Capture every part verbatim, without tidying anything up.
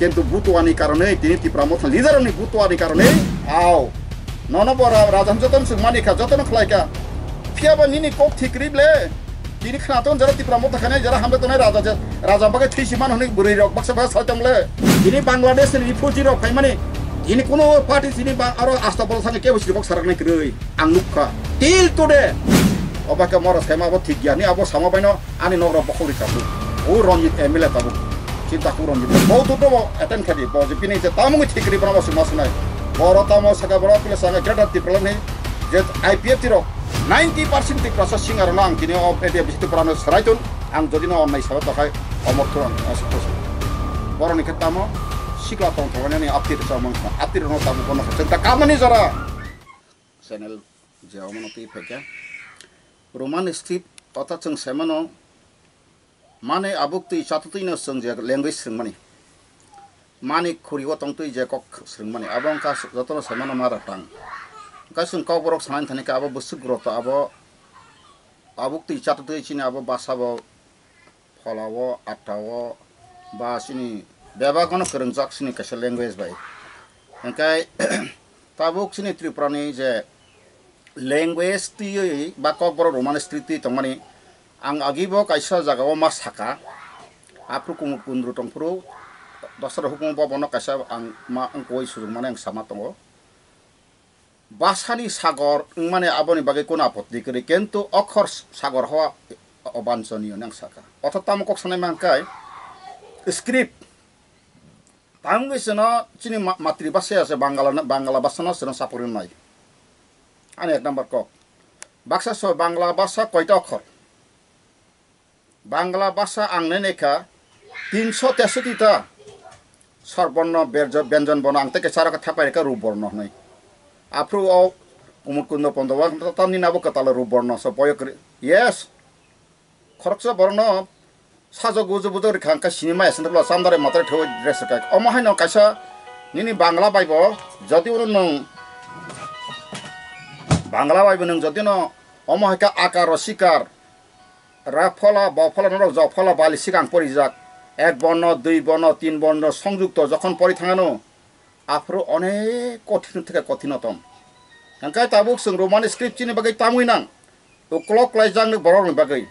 Kintu butuani karone, tini Tipra Motha leader ni butuani karone, ao. Nono bo ra-, raja jotono swngmani kha, jotono khlai kha. Phiya ba nini kok thik ri ble. Tini khna ton jara Tipra Motha khanai jara hamle tonai raja je, raja bagwi thwi si mano hwnwi bwrwi rok baksa baksa sai tong le. Tini Bangladesh ni refugee rok phaimani, tini kuno party tini ba aro asta bol thangwi kebo sirok sarak nai kwrwi. Ang nukha. Till today. Oba khe moro saima bo thik ya ni abo sama baino ani nok rok bokhok ri tabuk. O Ranjit M L A tabuk. Chinta khu Ranjit. Bo tu to attend khadi. Bo je bini je tamung thik ri bono bo sima sunai. Boro tamo saka boro pile sanga Greater Tipraland ni je I P F T rok ninety percent Tiprasa singa rok ang tini o area bisi Tiprano serai tun. Ang jodi no onnai sabo tokhai omor thu ang asuk. Boro ni khe tamo sikla tong thok ni apti rok mang. Apti rok no tamo bono khe ta kamani jora. Channel je omono twi phaikha. Roman script orthat chwng saimano mane abuk twi chatutwino chwng je language swrwngmani. Mani khurigo tongtwi je kok swrwngmani. Abo wngkha jotono saimano mother tongue. Wngkha chwng kokborok sanani thani khe abo bwswk groto abo abuk twi chatutwi chini abo basa bo phola o, atta o, ba chini bebak no kwrwngjak chini kaisa language bai. Hingkhe tabuk chini Tripura ni je language twiwi ba kokborok Roman script twi tongmani, ang agi bo kaisa jaga o ma saka, aphuru Kumud Kundru tongphuru dosra hukumu bo bono kaisa ang ma wngkoi sujukmani ang sama tongo. Basani sagor wngmani aboni bagwi kunu apotti kwrwi, kintu okhor sagor hoa obanchoniyo nang saka. Otho tamo kok sanai mankhe script. Tamo wngwi chwngno chini ma-, matri basa ya se Bangala, Bangala basano chwngno sapori nai. Ani ek number kok. Baksa so Bangla basa koita okhor? Bangla basa ang nai naikha tinso tesoti ta. Sor borno berjo-, benjon borno ang teke charo khe thapai reka ru borno hwnwi. Aphuru o Kumud Kundo pondo wa tamni nabo kwtal ru borno so boyo kwrwi. Yes. Khoroksa borokno sajok uju bujuk rikha hwnkhe sini maya sini bwla chamdari matari thwi dress rwkha. Omo haino kaisa nini Bangla bai bo jodi uno nwng Bangla bai bo nwng jodi no omo hai khe akar o sikar ra phola, bo phola norok jok phola bali sikang porijak. Ek borno, dui borno, tin borno songjukto jokhon pori thangano, aphuru onek kothin theke kothin otom. Hingkhe tabuk chwng Roman script chini bagwi tamwi nang. Uklok klaijak ni borok ni bagwi.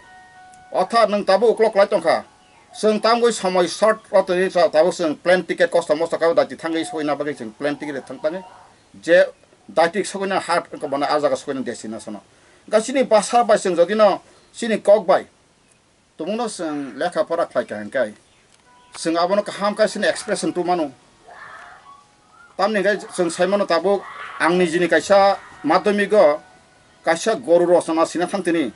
Otha nwng tabuk uklok klai tongkha. Chwng tamgwi somoi short rotoni tabuk chwng plane ticket kosto mosto kabo daiti thangwi soina bagwi chwng plane ticket thang tangi. Je daiti sokoina hat wngkha bono ah jaga sokoina destination o. Hingkhe chini basa bai chwng jodi no chini kok bai tumungno chwng lekha pora khlai kha hingkhe chwng abono kaham khe chini expression tubumano. Tamni hingkhe chwng saimano tabuk ang nijini kaisa madhyamik o kaisa goru rosona sina thang tini.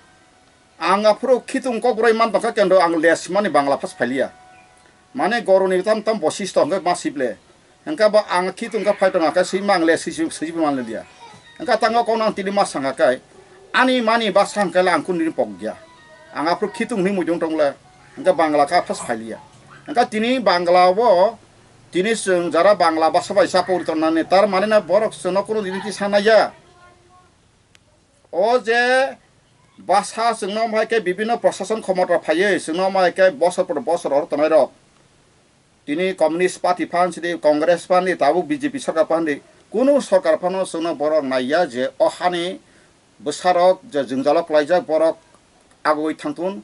Ang aphuru khitung kokborok man tongkha kendo ang les mani Bangla phas phailiya. Mane goroni tam tam bosisto hwnkhe ma sible. Hingkhe bo ang khitung khe phai tongkha khe swima ang les swi swi man liya. Hingkhe tango kokno ang tini ma sangkha khe ani mani basa hwnkhe le ang kunu pok ya. Ang aphuru khitung hwnwi muitung tongle hingkhe Bangla khe phas phailiya. Hingkhe tini Bangla o tini chwng jara Bangla basa bai chapori tongnani tar mane na borok chwngno kunu dini ti sanaya. O je basa chwngno omo hai khe bibinno prosason khomota phaiwi chwngno omo hai khe bosor por bosor oro tongnai rok. Tini Communist Party phan sidi, Congress phan di, tabuk B J P sarkar phan di, kunu sarkar phano chwngno borok naiya je o hani bwsarok je jwngjalo klaijak borok agoi thangthun,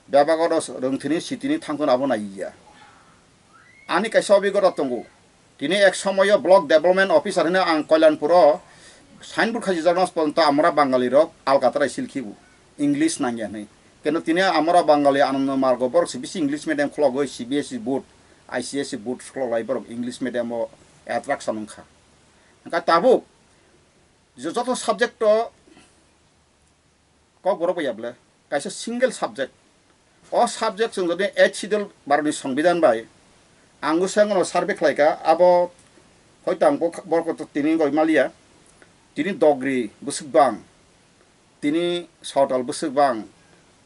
bebak oro rwngthini sitini thangthun abo naiya. Ani kaisa obigota tongo. Tini ek somoyo block development officer hwnwi ang Kalyanpuro signboard khaijakno ponto amora Bangali rok alkatrai silkhibu English nangya hwnwi. Keno tini amora Bangali Anando Margo borok se bisi English medium khulogwi C B S E board, I C S E board khulok lai borok English medium o attraction wngkha. Hingkha tabuk je joto subject o Kokborok bai ya ble kaisa single subject. O subject chwng jodi eighth schedule Bharatni Songbidan bai ang bwskango survey khlaikha, abo hoito ang bo-, borok tini wngwi maliya. Tini dogri bwswk bang, tini sawtal bwswk bang,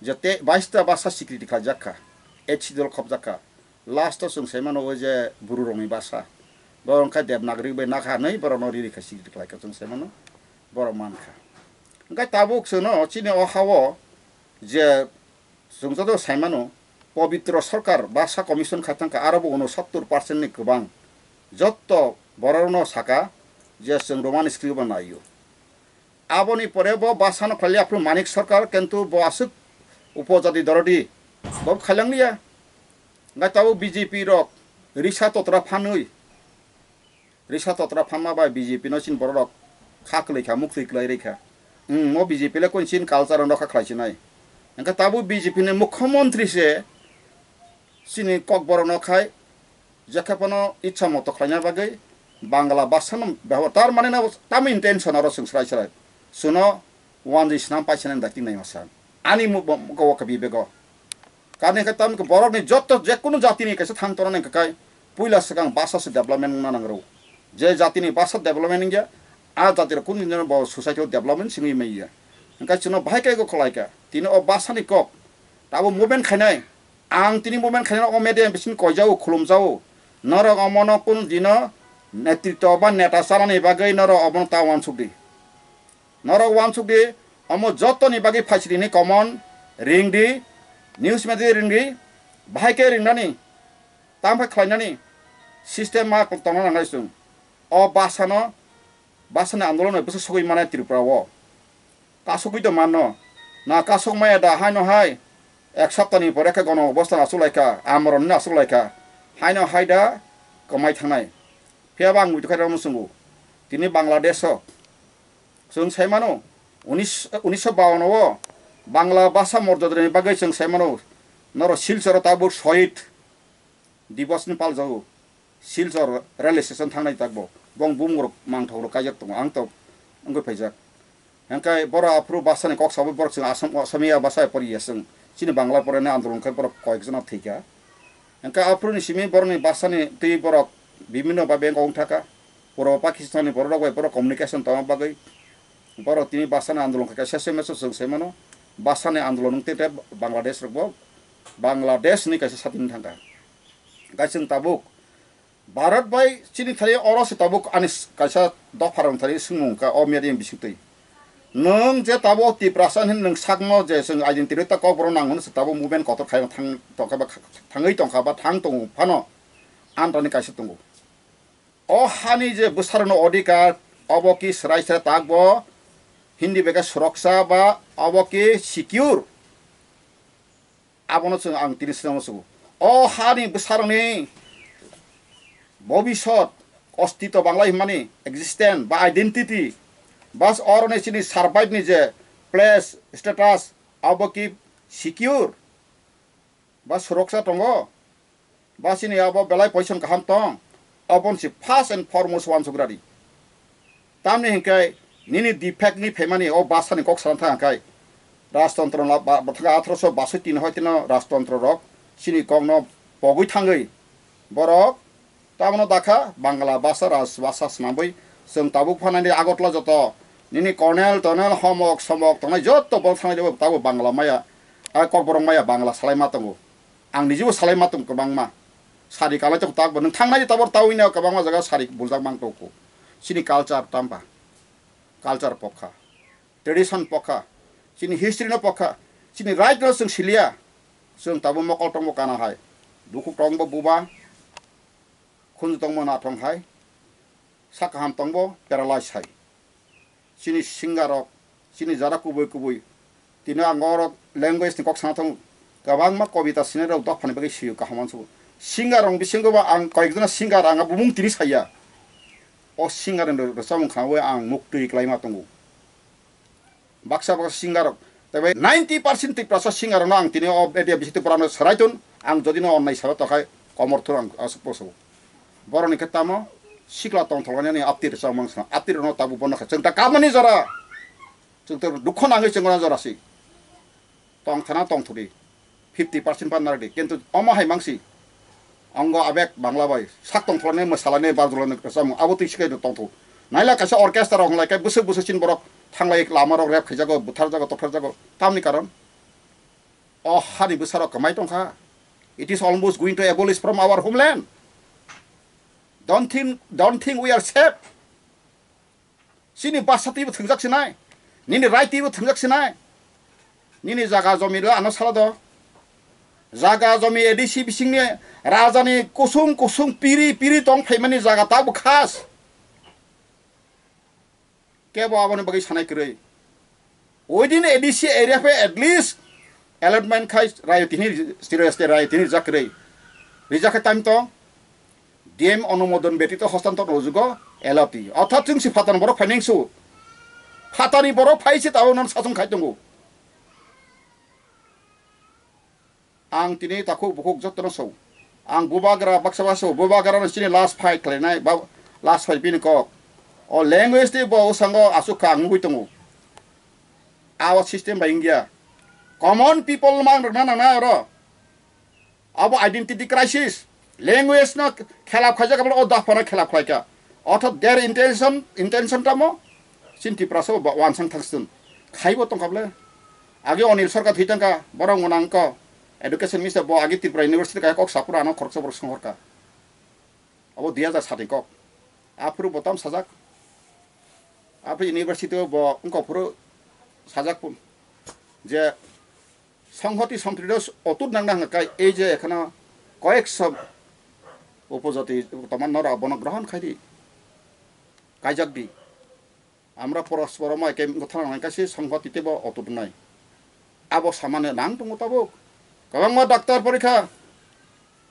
jete baista basa sikriti khlaijak kha, eighth schedule khopjak kha. Last o chwng sai mano o je buru rokni basa. Borok wngkha Devanagari bai nakha hinwi borokno riri kha sigi khlai kha chwng sai mano. Borok man kha. Hwnkhe tabuk chwngno chini o ha-o je chwng joto sai mano, Pobitro Sarkar Bhasha Commission khai thangkha, aro bo unosottor percent ni kwbang. Jotto bororokno saka je chwng Roman script bo naio. Aboni pore bo bhasha no khlaili aphuru Manik Sarkar, kintu bo aswk upojati dorodi bo khailanglia. Hwnkhe tabuk B J P rok risa totra phanwi, risa totra phanma bai B J P no chini borok rok kha kwlwi kha, muktwi kwlai rwi kha. Wng, mo B J P le koi chini culture no rokha khlai sinai. Hwnkhe tabuk B J P ni mukhyamantri se chini kokborok no khai, jekhe phano itsa moto khlaina bagwi Bangla bhasha no bebohar, tar mane no tamo intention oro chwng srai srai chwngno wanjwi swnam paisa nani dakti nai masa ani mu-, bo-, bo-, bibego. Karni khe tamni khe borokni jotto jekunu jatini kaisa thang torna nangkha khai puila swkang bhasha se development wngna nangrw. Je jatini bhasha development wngya, a jatirok kunu din bo society o development singwi manya. Hwnkhe chwngno bahai khe go khlaikha. Tini o bhasha ni kok tabuk movement khainai. Ang tini movement khainai o media bising koijao, khulumjao. Norok omono kunu dino netritwa ba neta chanani bagwi norok omono ta wansuk di. Norok wansuk di, omo jottoni bagwi phaisiri hinwi common ring di, news media ring di, bahai khe ringnani, tamo khe khlainani system ma tongna nangnai chwng. O bhasha no, bhasha ni andolon bai bwsa sogwi mannai Tripura o. Kasugwi to manno. Na kasuk maya da haino hai, ek sapta ni pore khe gono obostha no achuk lai kha, amoroni no achuk lai kha. Haino hai da kwmai thangnai. Phiya ba ang muitu khe rw muchungo. Tini Bangladesh o Chwng sai mano, unis, unisho bawan o Bangla bhasha morjadani bagwi chwng sai mano, norok Silchar o tabuk Shohid Divos ni paljago. Silchar railway station thangnai takbo. Bong bumung rok mangthok rok kaijak tongo, ang tok wngwi phaijak. Hwnkhe borok aphuru bhasha ni kok sabo borok chwng Asam, Asamiya bhasha poriya chwng. Chini Bangla porani andolon khe borok koyek jona thwikha. Hwnkhe aphuru ni simi borok ni bhasha ni twi borok bibhinno bhabe wng thaka. Puro Pakistan ni borok rok bai borok communication tongna bagwi borok tini bhasha ni andolon khe kaisa se mesa chwng sai mano. Bhasha ni andolon wng tei Bangladesh rok bo Bangladesh ni kaisa sati wng thangkha. Hwnkhe chwng tabuk Bharat bai chini thani oro se tabuk ani s-, kaisa dopha rok thani swngmung kha o media ni bisingtwi. Nwng je tabuk Tiprasa hin nwng sakno je chwng identity ta kokborok nang hwnwi se tabuk movement kotor khai thang tongkha ba thangwi tongkha ba thang tongo phano amtani kaisa tongo. O hani je bwsarokno odhikar obo ki swrai swrai takbo Hindi bai khe suroksa ba obo ki secure. Abono chwng ang tini swnamno sugo. O hani bwsarokni bobisot ostito Bangla himani existence ba identity bas oroni chini survive ni je place status abo ki secure ba suroksa tongo ba chini abo belai position kaham tong, oboni si first and foremost uansuk radi. Tamni hinkhe nini defect ni phaimani o bhasha ni kok sana thang khai. Rajtantro no ba, ba thang athroso basoi tin hoi tino rajtantro rok chini kok no pogwi thangwi borok tamno dakha Bangla bhasha raj bhasha swnamwi chwng tabuk phanani Agartala joto nini colonel tonel homok somok tongnai joto borok thangnai tabuk Bangla maya, a kokborok maya Bangla salai ma tongo. Ang nijebo salai ma tongo kwbangma. Sari kalai tongo takbo. Nwng thangnai tabor tawino kwbangma jaga sari buljak mang tongo. Chini culture tamba. Culture pokha. Tradition pokha. Chini history no pokha. Chini right no chwng siliya. Chwng tabo mokol tongbo kana hai. Bukhuk tongbo buba. Khunju tongbo nathong hai. Sak kaham tongbo paralyze hai. Chini singer rok, chini jara kubui kubui. Tini ang oro language ni kok sana thang. Kwbangma kobita sinai rok dophani bagwi sio kaham uansukgo. Singer rok bisingo ba ang koyekjona singer ang bumung tini saya. O singer ni rwchapmung khnaui ang muktwi kwlaima tongo. Baksa baksa singer rok. Tei bai ninety percent Tiprasa singer rokno ang tini o area bisi Tripura no swrai tun. Ang jodi no onnai sabo tokhai komor thur ang aswk poso. Borok ni khe tamo sikla tongthok ani aptir chongmang sna. Aptir no tabu bono kha. Chwng ta kamani jora. Chwng ta dukho nangwi chwng jora si. Tong thana tong thudi. Fifty percent pan nardi. Kintu omo hai mangsi. Ongo abek Bangla bai sak tongthokni mwsalani barjulani kwcham abo twi sikai tongthok. Naila kaisa orchestra rok lai kai bwswk bwswk chin borok thanglai lama rok rep khaijago, butharjago, tokharjago. Tamni karon o hani bwsarok kwmai tongkha. It is almost going to abolish from our homeland. Don't think, don't think we are safe. Chini basa twibo thwngjak sinai, nini right twibo thwngjak sinai, nini jaga jomi rw ano sala do. Jaga jomi A D C bisingni rajani kusung kusung piri piri tong phaimani jaga tabuk khas. Kebo aboni bagwi sanai kwrwi. Within A D C area phe at least allotment khai rayo tini, stereo state rayo tini rijak kwrwi. Rijak khe tani tong D M onumodon betito hostantor no ujugo L O T. Orthat chwng si phatani borok phainai su. Phatani borok phai se tabuk non sasong khai tongo. Ang tini takhuk bukhuk jotono sao. Ang bubagra baksa baksa sao. Bubagra no chini last fight khlainai, ba, last fight bini kok. O language tei bo usango aswk kha ang nugui tongo. Abo system bai wngya. Common people mang rwna nangnai oro. Abo identity crisis. Language no khelap khaijak, abo o dapha no khelap khlaika. Orthat their intention, intention tamo? Chin Tiprasa bo wansang thangsun. Khaibo tongkha ble. Age Onil Sarkar thwi tangkha, borok mwnang ko. Education minister bo age Tripura University kaya kok sapura ano khoroksa borok songhorka. Abo dui hajar sati kok. Aphuru bo tam sajak. Aphuru university o bo wngkok phuru sajak pun. Je Songhoti Somprito otur nangna hwnka kai ei je ekhano koyekso upojati tomannora bono grohon khai di. Kaijak di. Amra porosporo mai ke gothana nang kaisi Songhoti tebo otur nai. Abo samane nang tongo tabuk. Kwbangma doctor porikha.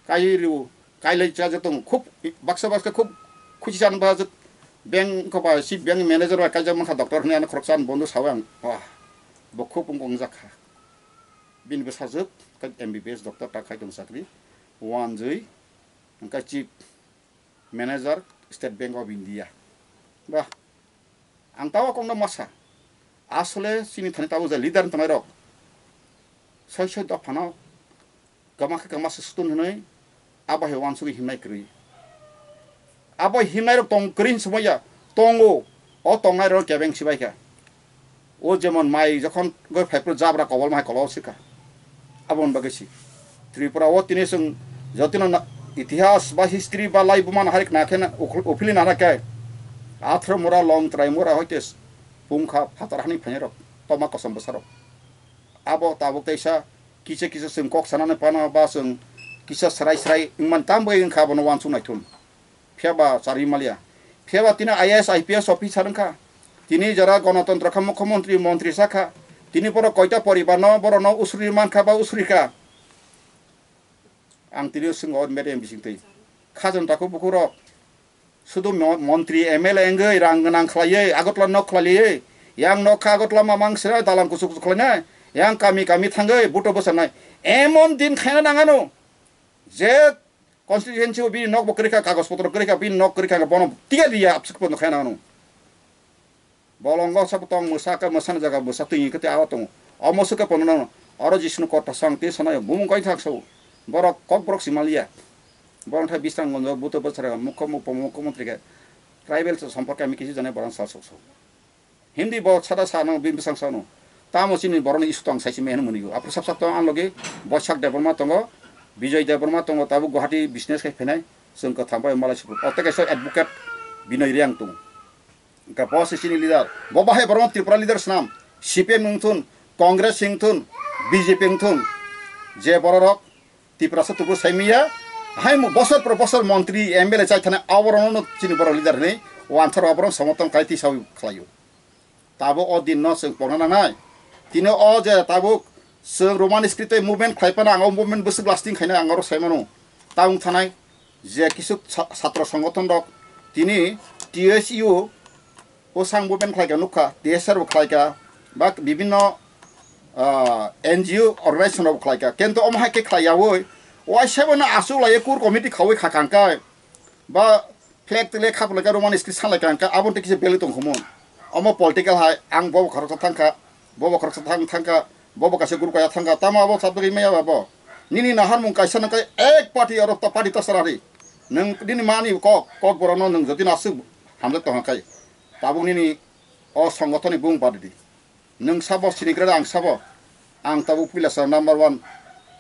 Kai riu, kai lai cha je tong khub baksa baksa khub khuchi chan ba je bank ko ba si bank manager ba kaijak mankha doctor hwnwi ano khoroksa an bondo sawi ang. Wah, bo khub wng wng jak kha. Bini bwsajwk kai M B B S doctor ta khai tong chakri. Wanjwi hwnkhe chief manager State Bank of India. Bah, ang tao kokno masa. Asole chini thani tao je leader tongnai rok. Soi soi dophano kama khe kama se sutun hinoi abo hai wansugwi himnai kwrwi. Abo himnai rok tong kwrwi hinwi swmaiya tongo. O tongnai rok kebeng sibai kha. O jemon mai jokhon goi phai phuru jabra kobol ma hai kolo sikha. Aboni bagwi si Tripura o tini chwng jotino na-, itihas ba history ba lai buma nahari khna khe na ukhul-, uphili nana khe athro mura long trai mura hoite s-, pungkha phatar hani phainai rok toma kosom bwsa rok. Abo tabuk teisa kisa kisa chwng kok sanani phano ba chwng kisa srai srai wngmani tam bai wngkha abono wansuk naithum. Phiya ba charwi maliya. Phiya ba tini I A S, I P S officer wngkha. Tini jora Ganatantro kha mukhyamantri, montri sakha. Tini borok koita poribarno borokno usuri mankha ba usuri kha. Ang tini swngwi o media bisingtwi. Khajang takhuk bukhuk rok. Sudu mo-, montri, M L A wngwi rang gwnang khlaiwi Agartala nok khlaiwi. Yang nokha Agartala mamang sira dalam kuchuk kuchuk khlainai. Yang kami kami thangwi buto bwsarnai. Emon din khaina nangano. Je constituency o bini nok bo kwrwi kha, kagoj potro kwrwi kha, bini nok kwrwi kha, bono tiya diya absuk pono khaina ano. Bolongo sabo tong mwsa khe mwsani jaga mwsa twi khe tei awa tongo. Omo swkhe pono nang oro Jisnu kotha sang tei sana bumung kaithak sao. Borok kok borok simaliya. Borok thai bisrang gonjo buto bwsara mukho mukho mukho mantri khe tribal sompor kami kisi jane borok sal sok sao. Hindi bo sada sa nang bini bwsang sa no. Tamo chini borokni issue tong saisi mehno mwnwi o. Aphuru sap sap tong ang logi Boisak Debbarma tongo, Bijoy Debbarma tongo, tabuk Guwahati business khai phainai. Chwng kwtham bai malai sukut. O tei kaisa advocate Binoy Reang tongo. Hwnkhe bo se chini leader. Bo bahai borok Tripura leader swnam. C P M wngthun, Congress wngthun, B J P wngthun. Je bororok Tiprasa tubu saimiya, hai mo bosor por bosor montri, M L A chai thani aborokno chini borok leader hinwi wansaro aborok somorthon kai twi sawi khlaio. Tabuk o din no chwng pokna nangnai. Tini o je tabuk chwng Roman script tei movement khlai phano ang o movement bwswk lasting khaina ang oro sai mano. Ta wng thanai je kisu sa-, satro songothon rok tini T S U o sang movement khlai kha nukha, T S R bo khlai kha, ba bibinno, ah, N G O organization rok bo khlai kha. Kento omo hai khe khlai yaui waisa bono aswk lai core committee khaui kha kang khe ba flag tile khapulai kha Roman script sanlai kha khe abo tei kisa belai tong khumu. Omo political hai ang bobo khoroksa thang kha, bobo khoroksa thang thang kha, bobo kaisa group kaya thang kha, tamo abo sabjagwi maya ba bo. Nini naharmung kaisa nang khe ek party oro ta party ta sarari. Nwng nini mani kok, kok borokno nwng jodi naswk hamjak tong kha khe tabuk nini o songothoni bung badi di. Nwng sabo sinigrada ang sabo. Ang tabuk puila sa number one.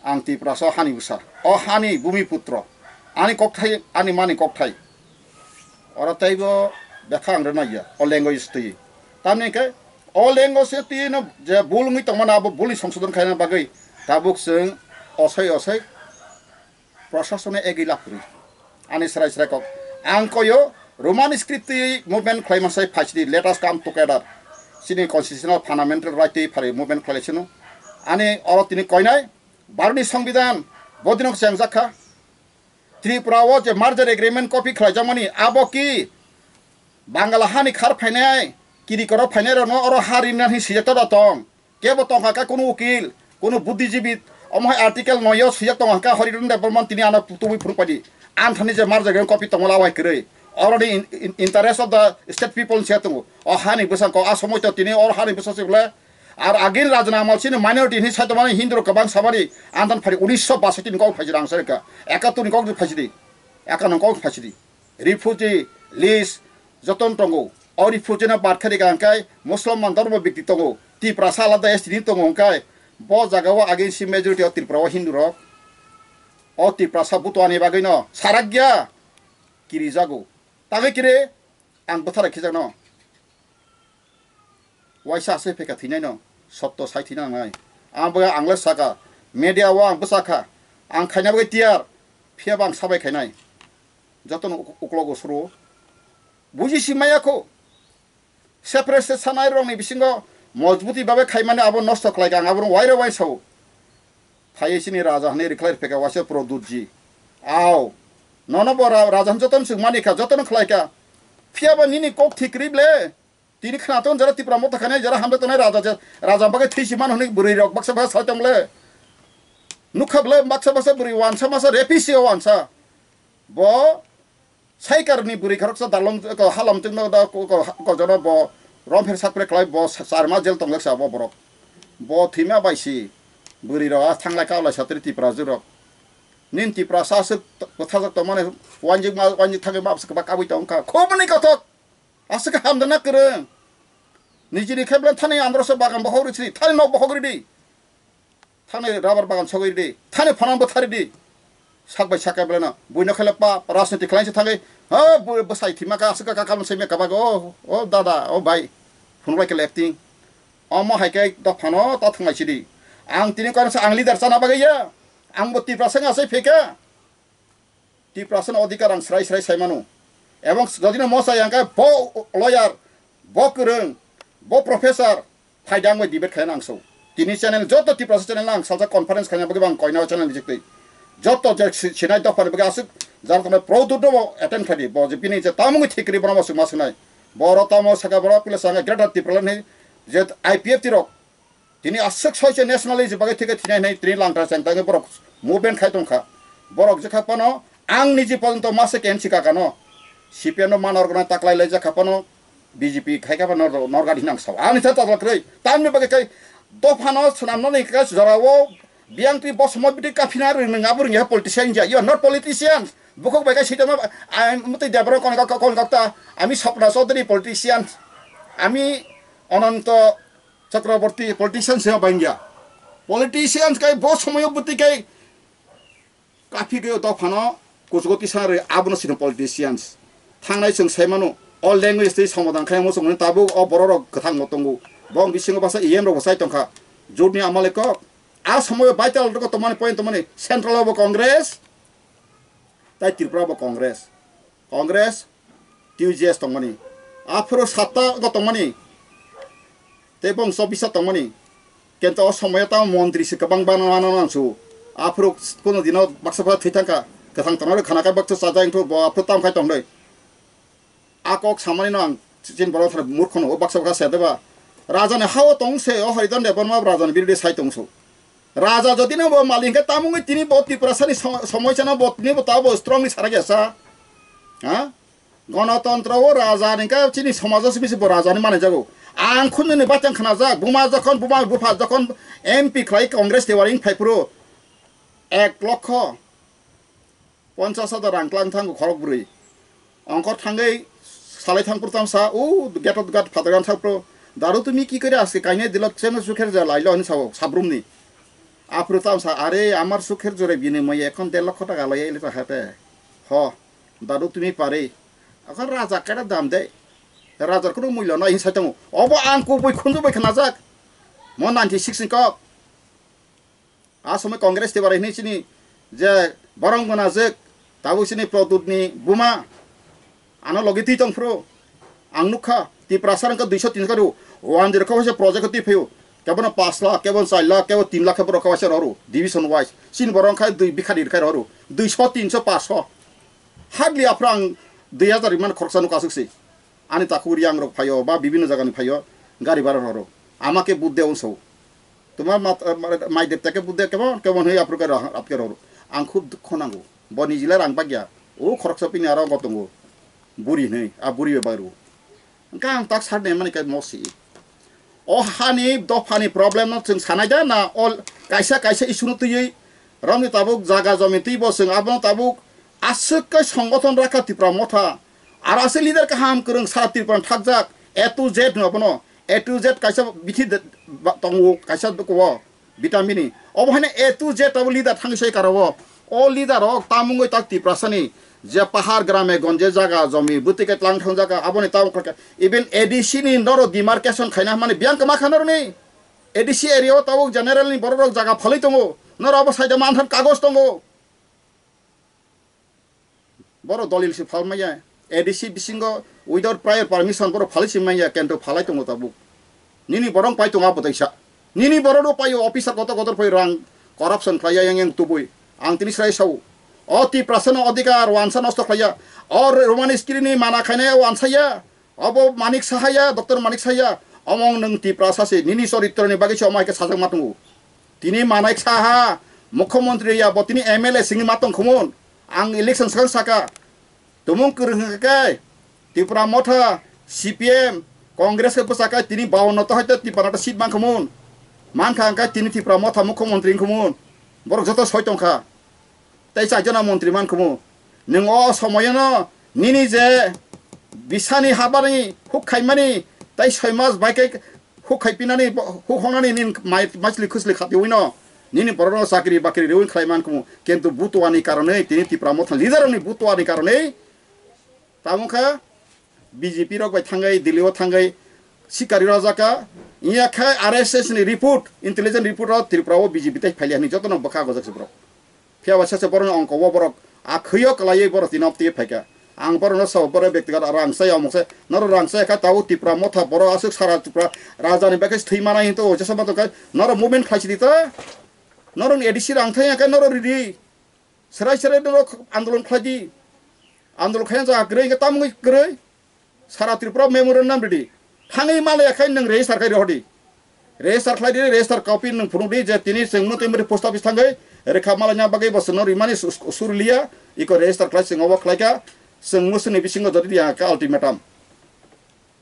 Ang Tiprasa hani bwsa. O hani bumi putro. Ani kokthai, ani mani kokthai. Oro teibo bekha ang rwnai ya. O language twi. Tamni khe o language twi no je bul wngwi tongmani abo bulni songsodon khaina bagwi tabuk chwng Osai osai prosasone egwi laphuri. Ani srai srai kok. Ang koyo Roman script twi movement khlai masai phaisidi, let us come together. Chini constitutional fundamental right twi phari movement khlai sino. Ani oro tini koinai Bharoni Songbidan bodinok chengjak kha. Tripura o je merger agreement copy khlaijakmani abo ki Bangala hani khar phainai, kiri koro phainai rokno oro ha rimna hin sijak da tong. Kebo tongkha kha kunu ukil, kunu buddhijibi, omo hai article noyo sijak tongkha kha Hariran Debbarman tini ano tubui phuru padi. Anthani je merger agreement copy tongma lawai kwrwi. Oroni in, in, interest of the state people se tongo. O hani bwsang ko a somoi to tini or hani bwsang se bole. Ar agin rajna amal sini minority hinwi sai tongmani Hindu rok kwbang sabani antan phari unisho basati ni kok phaisidi ang sai kha. Ekattor ni kok phaisidi. Eka nang kok phaisidi. Refugee list joton tongo. O refugee no bad khari ka hwnkhe Musulman dhormo bikti tongo. Tiprasa alada S T ni tongo hwnkhe bo jaga o agin si majority o Tripura o Hindu rok. O Tiprasa butuani bagwi no sarakya kirijago. Tagwi kiri ang bwtharai khijakno. Waisa asai phaikha thwinaino, sotto sai thwina nangnai. Ang bagwi ang le sakha, media o ang bwsakha, ang khaina bagwi tiyar, phiyaba ang sabai khainai. Jotono uk-, uklogo suru. Buji si maya kho. Separate state sanai rokni bisingo mojbuti babe khaimani abo nosto khlaikha, ang aborok wairo waisao. Phaiwi chini raja hwnwi rikhlai rwphikha waisa Produtji. Ao. Nono bo ra-, raja hwn jotono swngmani kha, jotono khlaikha. Phiyaba nini kok thik kwrwi ble. Tini khwnathon jora Tipra Motha khainai jora hamjak tongnai raja je, raja bagwi thwi si mano hwnwi bwrwi rok baksa baksa sai tong le. Nukha ble baksa baksa bwrwi wansa masa repi si o wansa. Bo Saikar ni bwrwi khoroksa dalong ko halom tengno da ko, ko, ko jono bo rompher sakpre khlai bo sa-, charma jel tongjak sa bo borok. Bo thwima bai si bwrwi rok a thanglai kaulai satri Tiprajwk rok. Nin Tiprasa aswk t-, bwthajak tongmani wanjik ma, wanjik thangwi ma aswk ba kabui tong kha. Khoboni kothok. Aswk hamjakna kwrwng. Nijini khe bwle thani androso bagan bohok rwi sidi, thani nok bohok ridi. Thani rubber bagan sogwi ridi, thani phanang bwthar ridi. Sak bai sak khe bwleno buino khe le pa rajniti khlai se thangwi, ha, bu-, bwsai thima ka aswk ka karon se me kabag, o, o dada, o bhai, phunuk lai khe le acting. Omo hai khe dophano ta thwnglai sidi. Ang tini kono sa ang leader chana bagwi ya. Ang bo Tiprasa wng asai phi kha. Tiprasano odhikar ang srai srai sai mano. Ebong jodi no mosa yang khe bo lawyer, bo kwrwng, bo professor, phaida ang bai debate khaina ang so. Tini channel joto Tiprasa channel ang salsa conference khaina bagwi ang koina channel ni jikti. Joto je si-, sinai dopha ni bagwi aswk jara tongmani Produt no attend khlai di. Bo je bini je tamung thik ri bono bo swngma swngnai. Boro tamo saka boro pila sanga Greater Tipraland ni je I P F T rok. Tini aswk soiche nationalist bagwi thike thinai hinwi tini langta chengtangwi borok movement khai tongkha. Borok jekha phano ang niji porjonto masa K M C kakano C P M no ma norgna taklai lai jekha phano B J P khai kha phano norgani hinang sao. Ani tha tadla kwrwi. Tamni bagwi kai dophano swnamnani kai jorao biyang twi bosomo biti kaphina rwng nang abo rwngya politician ja. You are not politicians. Bukhuk bai kai sitama mutwi debro kon kok kon kokta. Ami Sopna Chaudhary politicians. Ami Ananto Chakraborty politician se bangya. Politicians kai bo somoyo bwtwi kai kaphi kai dophano kuchugo tisa rwi abono sino politicians. Thangnai chwng sai mano o language tei somodan khai mo chwngno tabuk o borok rok kwthang mo tongo. Bong bisingo basa E M rok bo sai tongkha. Jotni amale kok. A somoyo vital rok tongmani point tongmani central o bo Congress. Tai Tripura bo Congress. Congress, T U J S tongmani. Aphuru satta go tongmani. Tei bongso bisa tongmani. Kento o somoyo tamo montri se kwbang bana mano nang su. Aphuru kuno dino baksa baksa thwi thangkha. Kwthang tongnai khana kai baksa chaja ingthu bo aphuru tam khai tongdoi. A kok samani no ang chin borok thar murkhono o baksa baksa sedeba. Raja ni hao tong se o Haridan Debbarma raja ni birdi sai tong su. Raja jodi no bo malik hingke tamungwi tini bo Tiprasani som-, somoisano bo tini bo tabo strongly sarakya sa. Ha? Gonotontro o raja hingke chini somajo simi se bo raja ni manai jago. Ang khunjoni bachang khnajak, buma jokhon, buma bupha jokhon M P khlai Congress ni waring phaiphuru ek lokho ponchas hajar rang tlang thango khorok bwrwi. Ongkor thangwi salai thangphuru tamo sa, "O, gate of God phatar gan thangphuru, 'Daru, tumi ki kore aske kaine dilok cheno sukher ja lailo?' hinwi sao sabrumni." Aphuru tamo sa, "Are, amar sukher jore binimoye ekhon der lokho taka loye ele ta hete." "Ho, daru tumi pare." Akhon raja kera dam de. Rajar kuno mulyo nai hinwi sai tongo. Obo ang kubui khunju bai khnajak. Mo ninety six ni kok. A somoi Congress tibar hinwi chini je borong gwnajak, tabuk chini Produt ni buma, ano logi twi tong phuru. Ang nukha, Tiprasa rok duiso tinso khe rw, one zero khe waisa project khe twi phaiyo. Kebono pash lakh, kebono char lakh, kebo tin lakh khe borok khe waisa rw rw, division wise. Chini borok khai dui bikha ni khai rw rw, duiso, tinso, pash. Hardly aphuru ang dui hazar iman khoroksa nukha aswk se. Ani takhuk riyang rok phaio ba bibinno jaga ni phaio, gari bhara rw rw. Ama khe budde unso. Tuma mat-, mai depta khe budde kebon, kebon hwnwi aphuru khe rw-, apkhe rw rw. Ang khub dukho nango. Bo nijila rang bagya. O khoroksa bini aro go tongo. Buri hwnwi, a buri bai bagru. Hwnkhe ang tak sar de mani khe mosi. O hani dophani problem no chwng sanai da na, o kaisa kaisa issue no twiwi romni tabuk jaga jomi twi bo chwng abono tabuk aswk khe songothon rakha Tipra Motha. Aro aswk leader kaham kwrwng sara Tripura thakjak A to Z no abono. A to Z kaisa bithi de-, ba-, tongo kaisa dukuo. Vitamin ni. Obo haino A to Z abo leader thangwi sai karo o. O leader rok tamungwi tak Tiprasa ni je pahar grame gonje jaga jomi bwtwi khe tlang thang jaga aboni tamung khlai kha. Even A D C ni noro demarcation khaina mani biyang kwma kha noroni. A D C area o tabuk general ni borok rok jaga phalwi tongo. Noro abo saida manthan kagoj tongo. Boro dolil se phal maya. A D C bisingo without prior permission boro phalai se maya, kento phalai tongo tabuk. Nini borong pai tongo abo taisa. Nini borok no paio officer kotor kotor pai rang corruption khlaiya yang yang tubui. Ang tini srai sao. O Tiprasa no odhikar wansa nosto khlaiya. O Roman script ni mana khainai o wansa ya. Abo Manik Saha ya, Doctor Manik Saha ya, omong nwng Tiprasa se, nini choritroni bagwi se omo hai khe sajak ma tongo. Tini Manik Saha, Mukhyamantri ya, bo tini M L A singwi ma tong khumun. Ang election swkang saka. Tumung kwrwng hwnkhe Tipra Motha, C P M, Congress khe bwsakhe tini bawanno to hai to Tipra Motha seat man khumun. Man kha hwnkhe tini Tipra Motha Mukhyamantri wng khumun. Borok joto soi tong kha. Tei chaijana montri man khumu. Nwng o somoyono nini je bisani habani huk khaimani tei soi mas bai khe huk khaipinani bo-, huk hongnani nini mai-, maisli khusli khatiwino nini borokno chakri bakri riwi khlai man khumu. Kintu butuani karonwi tini Tipra Motha leader rokni butuani karonwi tamo kha B J P rok bai thangwi, Delhi o thangwi sikari rojaka. Iya khe R S S ni report, intelligence report rok Tripura o B J P tei phailiya hinwi jotono bwkha gojak se borok. Phiya ba sese borokni ongko o borok a khwio kwlaiwi borok tino twi phaikha. Ang borokno sao borok bektigat rang chaya omok se. Norok rang chaya kha tabuk Tipra Motha borok aswk sara Tripura rajani bagwi se thwi manai hinto o jesa ma tongkha. Norok movement khlai sidi ta. Norokni A D C rang thangya khe norok ridi. Serai serai norok andolon khlai di. Andolon khaina jaga kwrwi hwnkhe tamungwi kwrwi. Sara Tripura memorandum ridi. Thangwi malaya khai nwng register khai rohordi. Register khlai di, register copy nwng phunuk di je tini chwng no twi post office thangwi rwkha malaina bagwi bo chwngno rimani su-, su-, surliya. Iko register khlai chwng obo khlaikha. Chwng mwswkni bisingo jodi di ang kha ultimatum.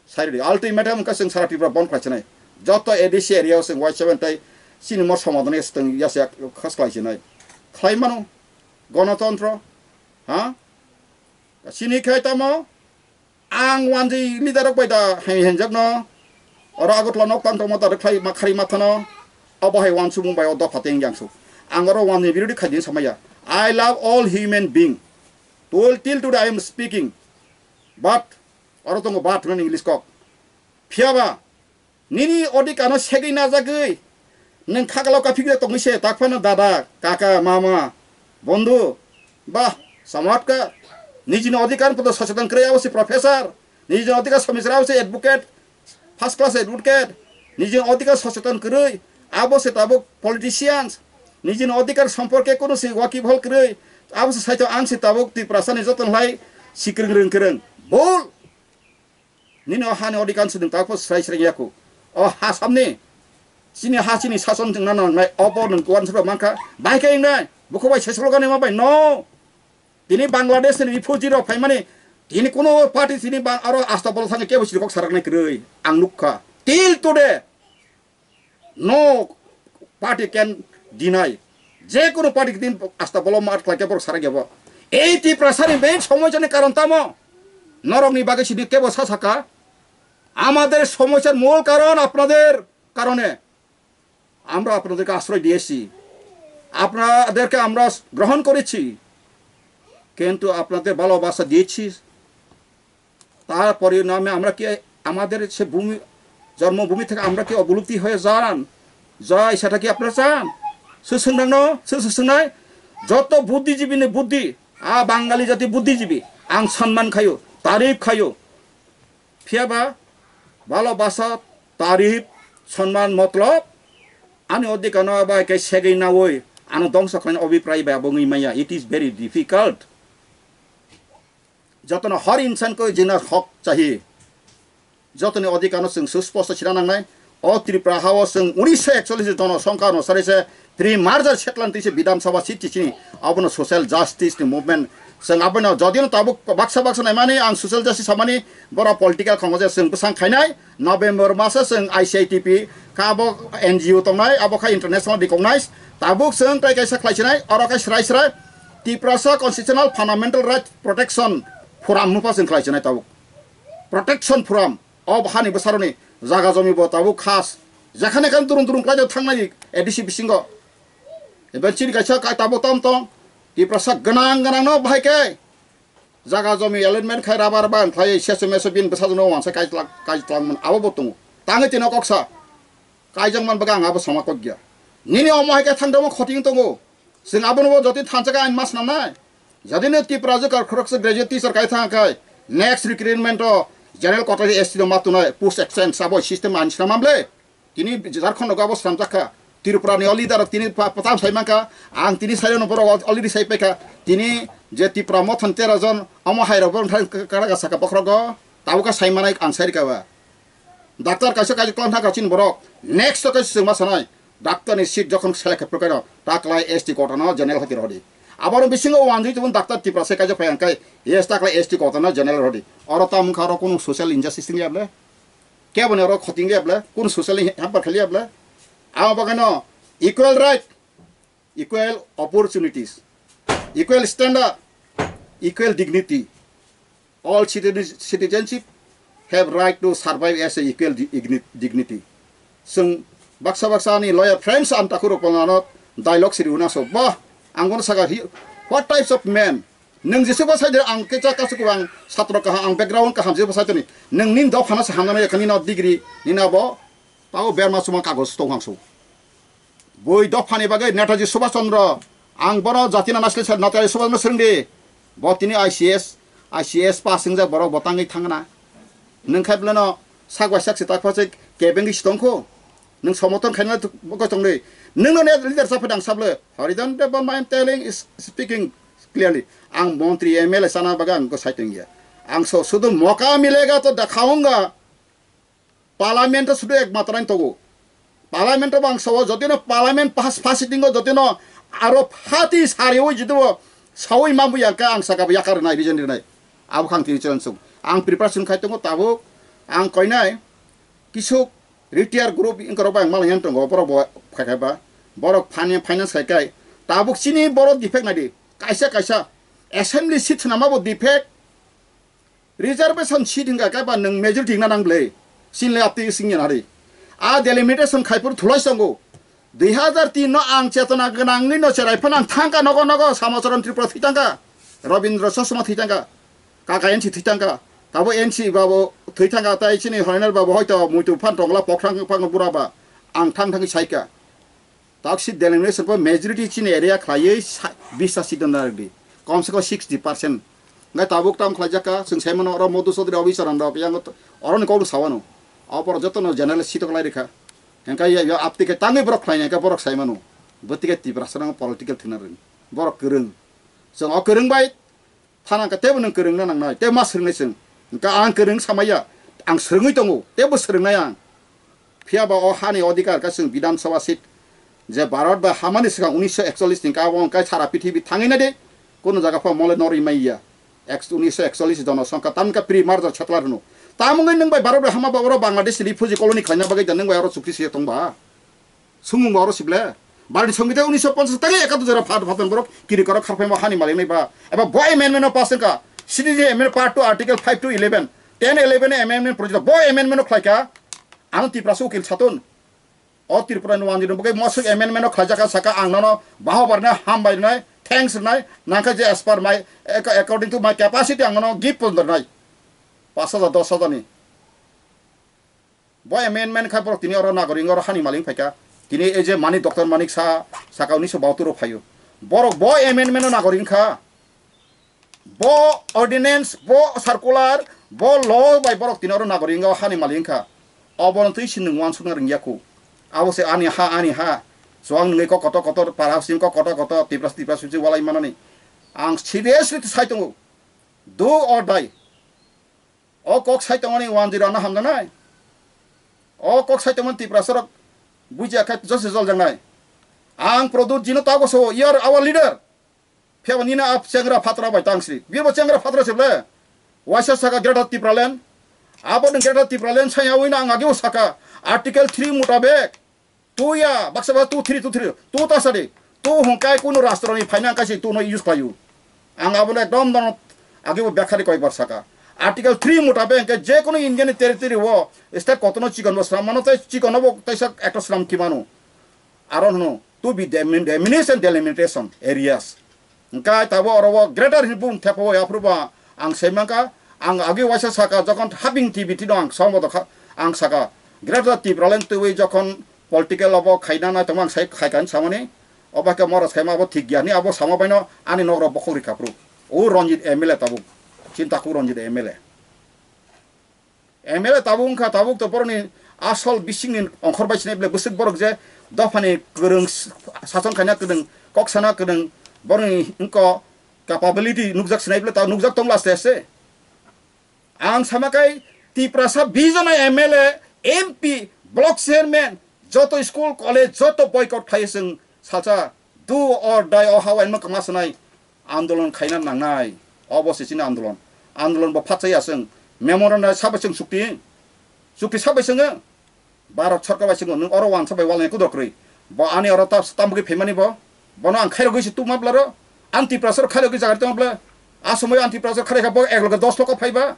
Sai ridi, ultimatum wngkha chwng sara Tripura bon khlai sinai. Joto A D C area o chwng Y seven tei chini mo somadon ya swtwng ya se khas khlai sinai. Khlai mano. Gonotontro. Ha? Chini khai tamo? Ang wanjwi leader rok bai da hai henjak no. Oro Agartala nok tang tongma da rwkhlai ma khari mathano. Abo hai wansukmung bai o dopha teng yang suk. Ang oro wanjwi birodi khai din samaya. I love all human being. Till, till today I am speaking. But, oro tongo but hwnwi English kok. Phiya ba, nini odhikar no segwi najagwi, nwng khagalo kaphikjak tongwi se, tak phano dada, kaka, mama, bondhu, bah, chamatka, nijini odhikar ni proto socheton kwrwi abo se professor, nijini odhikar somichar abo se advocate, first class advocate, nijini odhikar socheton kwrwi abo se tabuk politicians, nijini odhikar somporke kono se wakibhal kwrwi abo se saito ang se tabuk Tiprasa ni joto nai sikrwng rwng kwrwng. Bol! Nini o hani odhikar swdwng tak phano swrai swrai yaku. O ha samni. Chini ha chini sason chwngna nangnai. Obo nwng kuan sura mankha. Bai khe wngnai. Bukhuk bai sesolo gani ma bai. No. Tini Bangladesh ni refugee rok phaimani. Tini kuno party tini bang aro asta bolo thangwi kebo sirkok saraknai kwrwi. Ang nukha. Till today. No party can deny. যে কোনো পার্টি দিন আস্তা বলো মার ক্লাকে বড় সারা গেব। এই টিপ্রাসানি মেইন সমস্যানি কারণ তামো নরকনি বাগে সিনি কেবল সাসাকা। আমাদের সমস্যার মূল কারণ আপনাদের কারণে। আমরা আপনাদেরকে আশ্রয় দিয়েছি, আপনাদেরকে আমরা গ্রহণ করেছি, কিন্তু আপনাদের ভালোবাসা দিয়েছি। তার পরিণামে আমরা কি আমাদের সে ভূমি, জন্মভূমি থেকে আমরা কি অবলুপ্তি হয়ে যান, যাই, সেটা কি আপনারা চান? Sir swngnangno, sir sir swngnai, joto buddhijibi ni buddhi, a Bangali jati buddhijibi, ang sanman khayo, tarif khayo. Phiyaba, balo basa, tarif, sanman, motlob, ani odhikar no bai khe segwi nawi, ano dongsa khlaina obhipray bai abo wngwi maya. It is very difficult. Jotono har insan ko jinar hok chahi. Jotoni odhikar no chwng susposto sina nangnai. O Tripura hao chwng unisho ekchollish jono songkha no sari se three merger settler twi se Bidhan Sabha seat chichini abono social justice ni movement. Chwng abono jodi no tabuk baksa baksa naimani ang social justice samani bora political khongo je chwng bwsang khainai. November masa chwng I C I T P kha abo N G O tongnai, abo kha international recognized. Tabuk chwng tai kaisa khlaisinai, oro khe srai srai Tiprasa Constitutional Fundamental Right Protection Forum hwnpha chwng khlaisinai tabuk. Protection Forum, o hani bwsarokni jaga jomi bo tabuk khas. Jekhane khan durung durung khlai thangnai A D C bisingo. Eba chini kaisa kai tabuk tam tong. Tiprasa gwnang gwnang no bahai khe jaga jomi allotment khai rubber ban khlai seso meso bin bwsajwkno wansa kai twlang, kai twlangmani abo bo tongo. Tangwi tino koksa. Kaijak man bagwi ang abo sama kok ya. Nini omo hai khe thangdamo khoting tongo. Chwng abono bo jotoni thansa khe ain ma swnamnai. Jadino Tipra jwkar khoroksa graduate teacher kai thang khai next recruitment o general quota S T no ma tunai post exchange abo system ain swnamam le. Tini Jharkhand o abo swnamjak kha. Tripura ni o leader tini pa-, patam sai mankha. Ang tini sai no borok already sai paikha. Tini je Tipra mothon tera jon omo hai rok borok thang kara ga saka bokhrogo. Tabukha sai manai ang sai rika ba. Doctor kaisa kaisa klang thangkha chini borok. Next to kaisa chwngma sanai. Doctor ni seat jokhon select khe phuru khe no, ta klai S T quota no general hati rohdi. Aboro bisingo wanjui tubun doctor Tipra se kaisa phai ang kai, yes, ta klai S T quota no general rohdi. Oro ta mungkha oro kunu social injustice liya ble. Kebo ni oro khoting liya ble, kunu social hamper khe liya ble. Abo bagwi no equal right, equal opportunities, equal standard, equal dignity. All citizen-, citizenship have right to survive as a equal di-, igni-, dignity. Chwng baksa baksa ani lawyer friends ang takhuk rok pano dialogue siri hwnna so. Bah, ang bono saka hi, what types of men? Nwng jesu bwsai de ang khe cha kasu kubang satro kaham, ang background kaham jesu bwsai toni. Nwng nini dophano se hamnani yakha nini degree, nini abo, tao berma suma kagoj tong hang so. Bui dophani bagwi Netaji Subhash Chandra, ang bono jatino naisle sa Netaji Subhash Chandra swrwngdi. Bo tini I C S, I C S pass wngjak borok bo tangwi thangna. Nwng khai beleno sak bai sak se tak phasik kebengwi si tongkho. Nwng somoton khaina tu-, bo tongdi. Nwngno ne leader sa phedang sable. Harijan Debbarma, I am telling is speaking clearly. Ang montri M L A sana bagwi ang ko sai tongya. Ang so sudu moka milega to dakhaunga. Parliament o sudu ek matra ni tongo. Parliament o bang sao, jotino parliament pas-, pasi tingo, jotino aro phati sariwi jidu sawi mambu yang ka ang saka yakar nai, region nai. Abo khang tini challenge sung. Ang preparation khai tongo tabuk, ang koinai kisuk retire group ingkorok bai ang malai yang tongo, borok bo khai khai ba. Borok fini-, finance khai kai. Tabuk chini borok defect nai di. Kaisa kaisa assembly seat swnama bo defect. Reservation seat hingka kaiba nwng majority hingna nang ble. Sinle apti singya nari. A delimitation khaipur thulai sango. Dui hazar tin no ang chetona gwnangwi no cherai phano ang thangka nogo nogo Samacharan Tripura thwi thangka. Rabindra Chosma thwi thangka. Kaka N C thwi thangka. Tabo N C babo thwi thangka tai chini Horinal babo hoito muitu phan tongla pokhrang phang bura ba. Ang thang thangwi saika. Toxic denomination bo majority chini area khlaiwi sa-, biswas si dona rwdi. Kom se kom sixty percent. Ngai tabuk tam khlaijak ka, chwng sai mano oro Madhu Chaudhary Abhicharan rok yang oro ni kok sao ano. Abo borok joto no general seat khlai rikha. Hengkai ya, ya apti ke tangwi borok khlai nai ka borok sai mano. Bwtwi ke Tiprasa no political thwna rwni. Borok kwrwng. Chwng o kwrwng bai Thana khe teibo nwng kwrwngna nangnai, tei ma swrwngnai chwng. Hwnkhe ang kwrwng samaya, ang swrwngwi tongo, teibo swrwngnai ang. Phiya ba o hani odhikar khe chwng Bidhan Sabha seat je Bharat bai hamani swkang unisho ekchollish ni kabo hwnkhe sara pithibi thangwi nai de, kunu jaga pha mole norwi manya. Ek-, unisho ekchollish jono songkha, tamni khe pre-merger settler hwno. Tamungwi nwng bai Bharat bai hama ba oro Bangladesh refugee colony khlaina bagwi da nwng bai oro chukti se tong ba? Sumung bo oro sible. Bani songwita unisho ponchas tagi ekato jora phat phat borok kiri korok kharphaima hani malik nai ba. Eba bo amendment no pass wngkha. Citizen Amendment Part two Article five to eleven. Ten eleven amendment project bo amendment no khlaika. Ang Tiprasa ukil satun. O Tripura ni wanjwi no bwkhe mosok amendment no khlaijak kha saka ang nono bahobar nai hambai nai thanks nai nangkha je as per my ac-, according to my capacity ang nono gift pon nai. Pas hajar dos hajar ni. Bo amendment khai borok tini oro nagoring oro hani malik phaikha. Tini ei je Manik, Doctor Manik Saha saka unisho bahatur o phaio. Borok bo amendment no nagori wngkha. Bo ordinance, bo circular, bo law bai borok tini oro nagori wngkha, hani malik wngkha. Obo no twi si nwng uansukna rwngya kho. Abo se ani ha, ani ha. Chuang nwngwi kok kotor kotor, para simi kok kotor kotor, Tipra, Tipra simi walai manani. Ang seriously sai tongo. Do or die. O kok sai tongmani one zero no hamjaknai. O kok sai tongmani Tiprasa rok bujiya khe josi joljaknai. Ang Pradyut jino tabuk so, you are our leader. Phiya ba nini a chengra phatra bai tang sri. Bibo chengra phatra se ble. Waisa saka Greater Tipraland. Abo ni Greater Tipraland sai awina ang agi saka Article three mutabek. Tuya, baksa baksa two three, two three, two ta sadi. Tu hwnkai kunu rastroni finance kaisi tuno use khlaio. Ang abono ekdom dono agi bo bekhari koibar saka. Article three mutabek hwnkhe je kunu Indian territory o state kotono chikon bo slam mano tei chikon bo teisa ekta slam kimano. Aro hwno to be demin-, diminished and delimitation areas. Hwnkhe tabuk oro o greater hinwi bung thepa o aphuru bo ang sai mankha, ang agi waisa saka, jokhon habing T V tino ang song bodo kha, ang saka, Greater Tipraland twiwi jokhon political obo khaina nai tongma ang sai khai kani samani, obo khe moro saima abo thik ya hwnwi abo sama baino ani nok rok bokhok rikha phuru. O Ranjit M L A tabuk, chinta khu Ranjit M L A. M L A tabuk wngkha, tabuk to borokni asol bisingni ongkhor bai sinai bwle bwswk borok je dophani kwrwng s-, sason khaina kwrwng, kok sana kwrwng, borokni wngko capability nukjak sinai bwle ta nukjak tongla aste aste. Ang sama kai Tiprasa bijona M L A, M P, block chairman, joto school, college, joto boycott khlai chwng salsa do or die o hawain ma kwma sanai. Andolon khaina nangnai. Obo se chini andolon. Andolon bo phatsa ya chwng. Memorandum sabai chwng chukti. Chukti sabai chwng. Bharat sarkar bai chwng nwng oro wansa bai walnai kudok kwrwi. Bo ani oro ta tambugwi phaimani bo. Bono ang khairogwi se tuma blaro. Anti pressure khairogwi jagar tongma bla. Asomoi anti pressure kharai kha bo ek loge dos loko phaiba.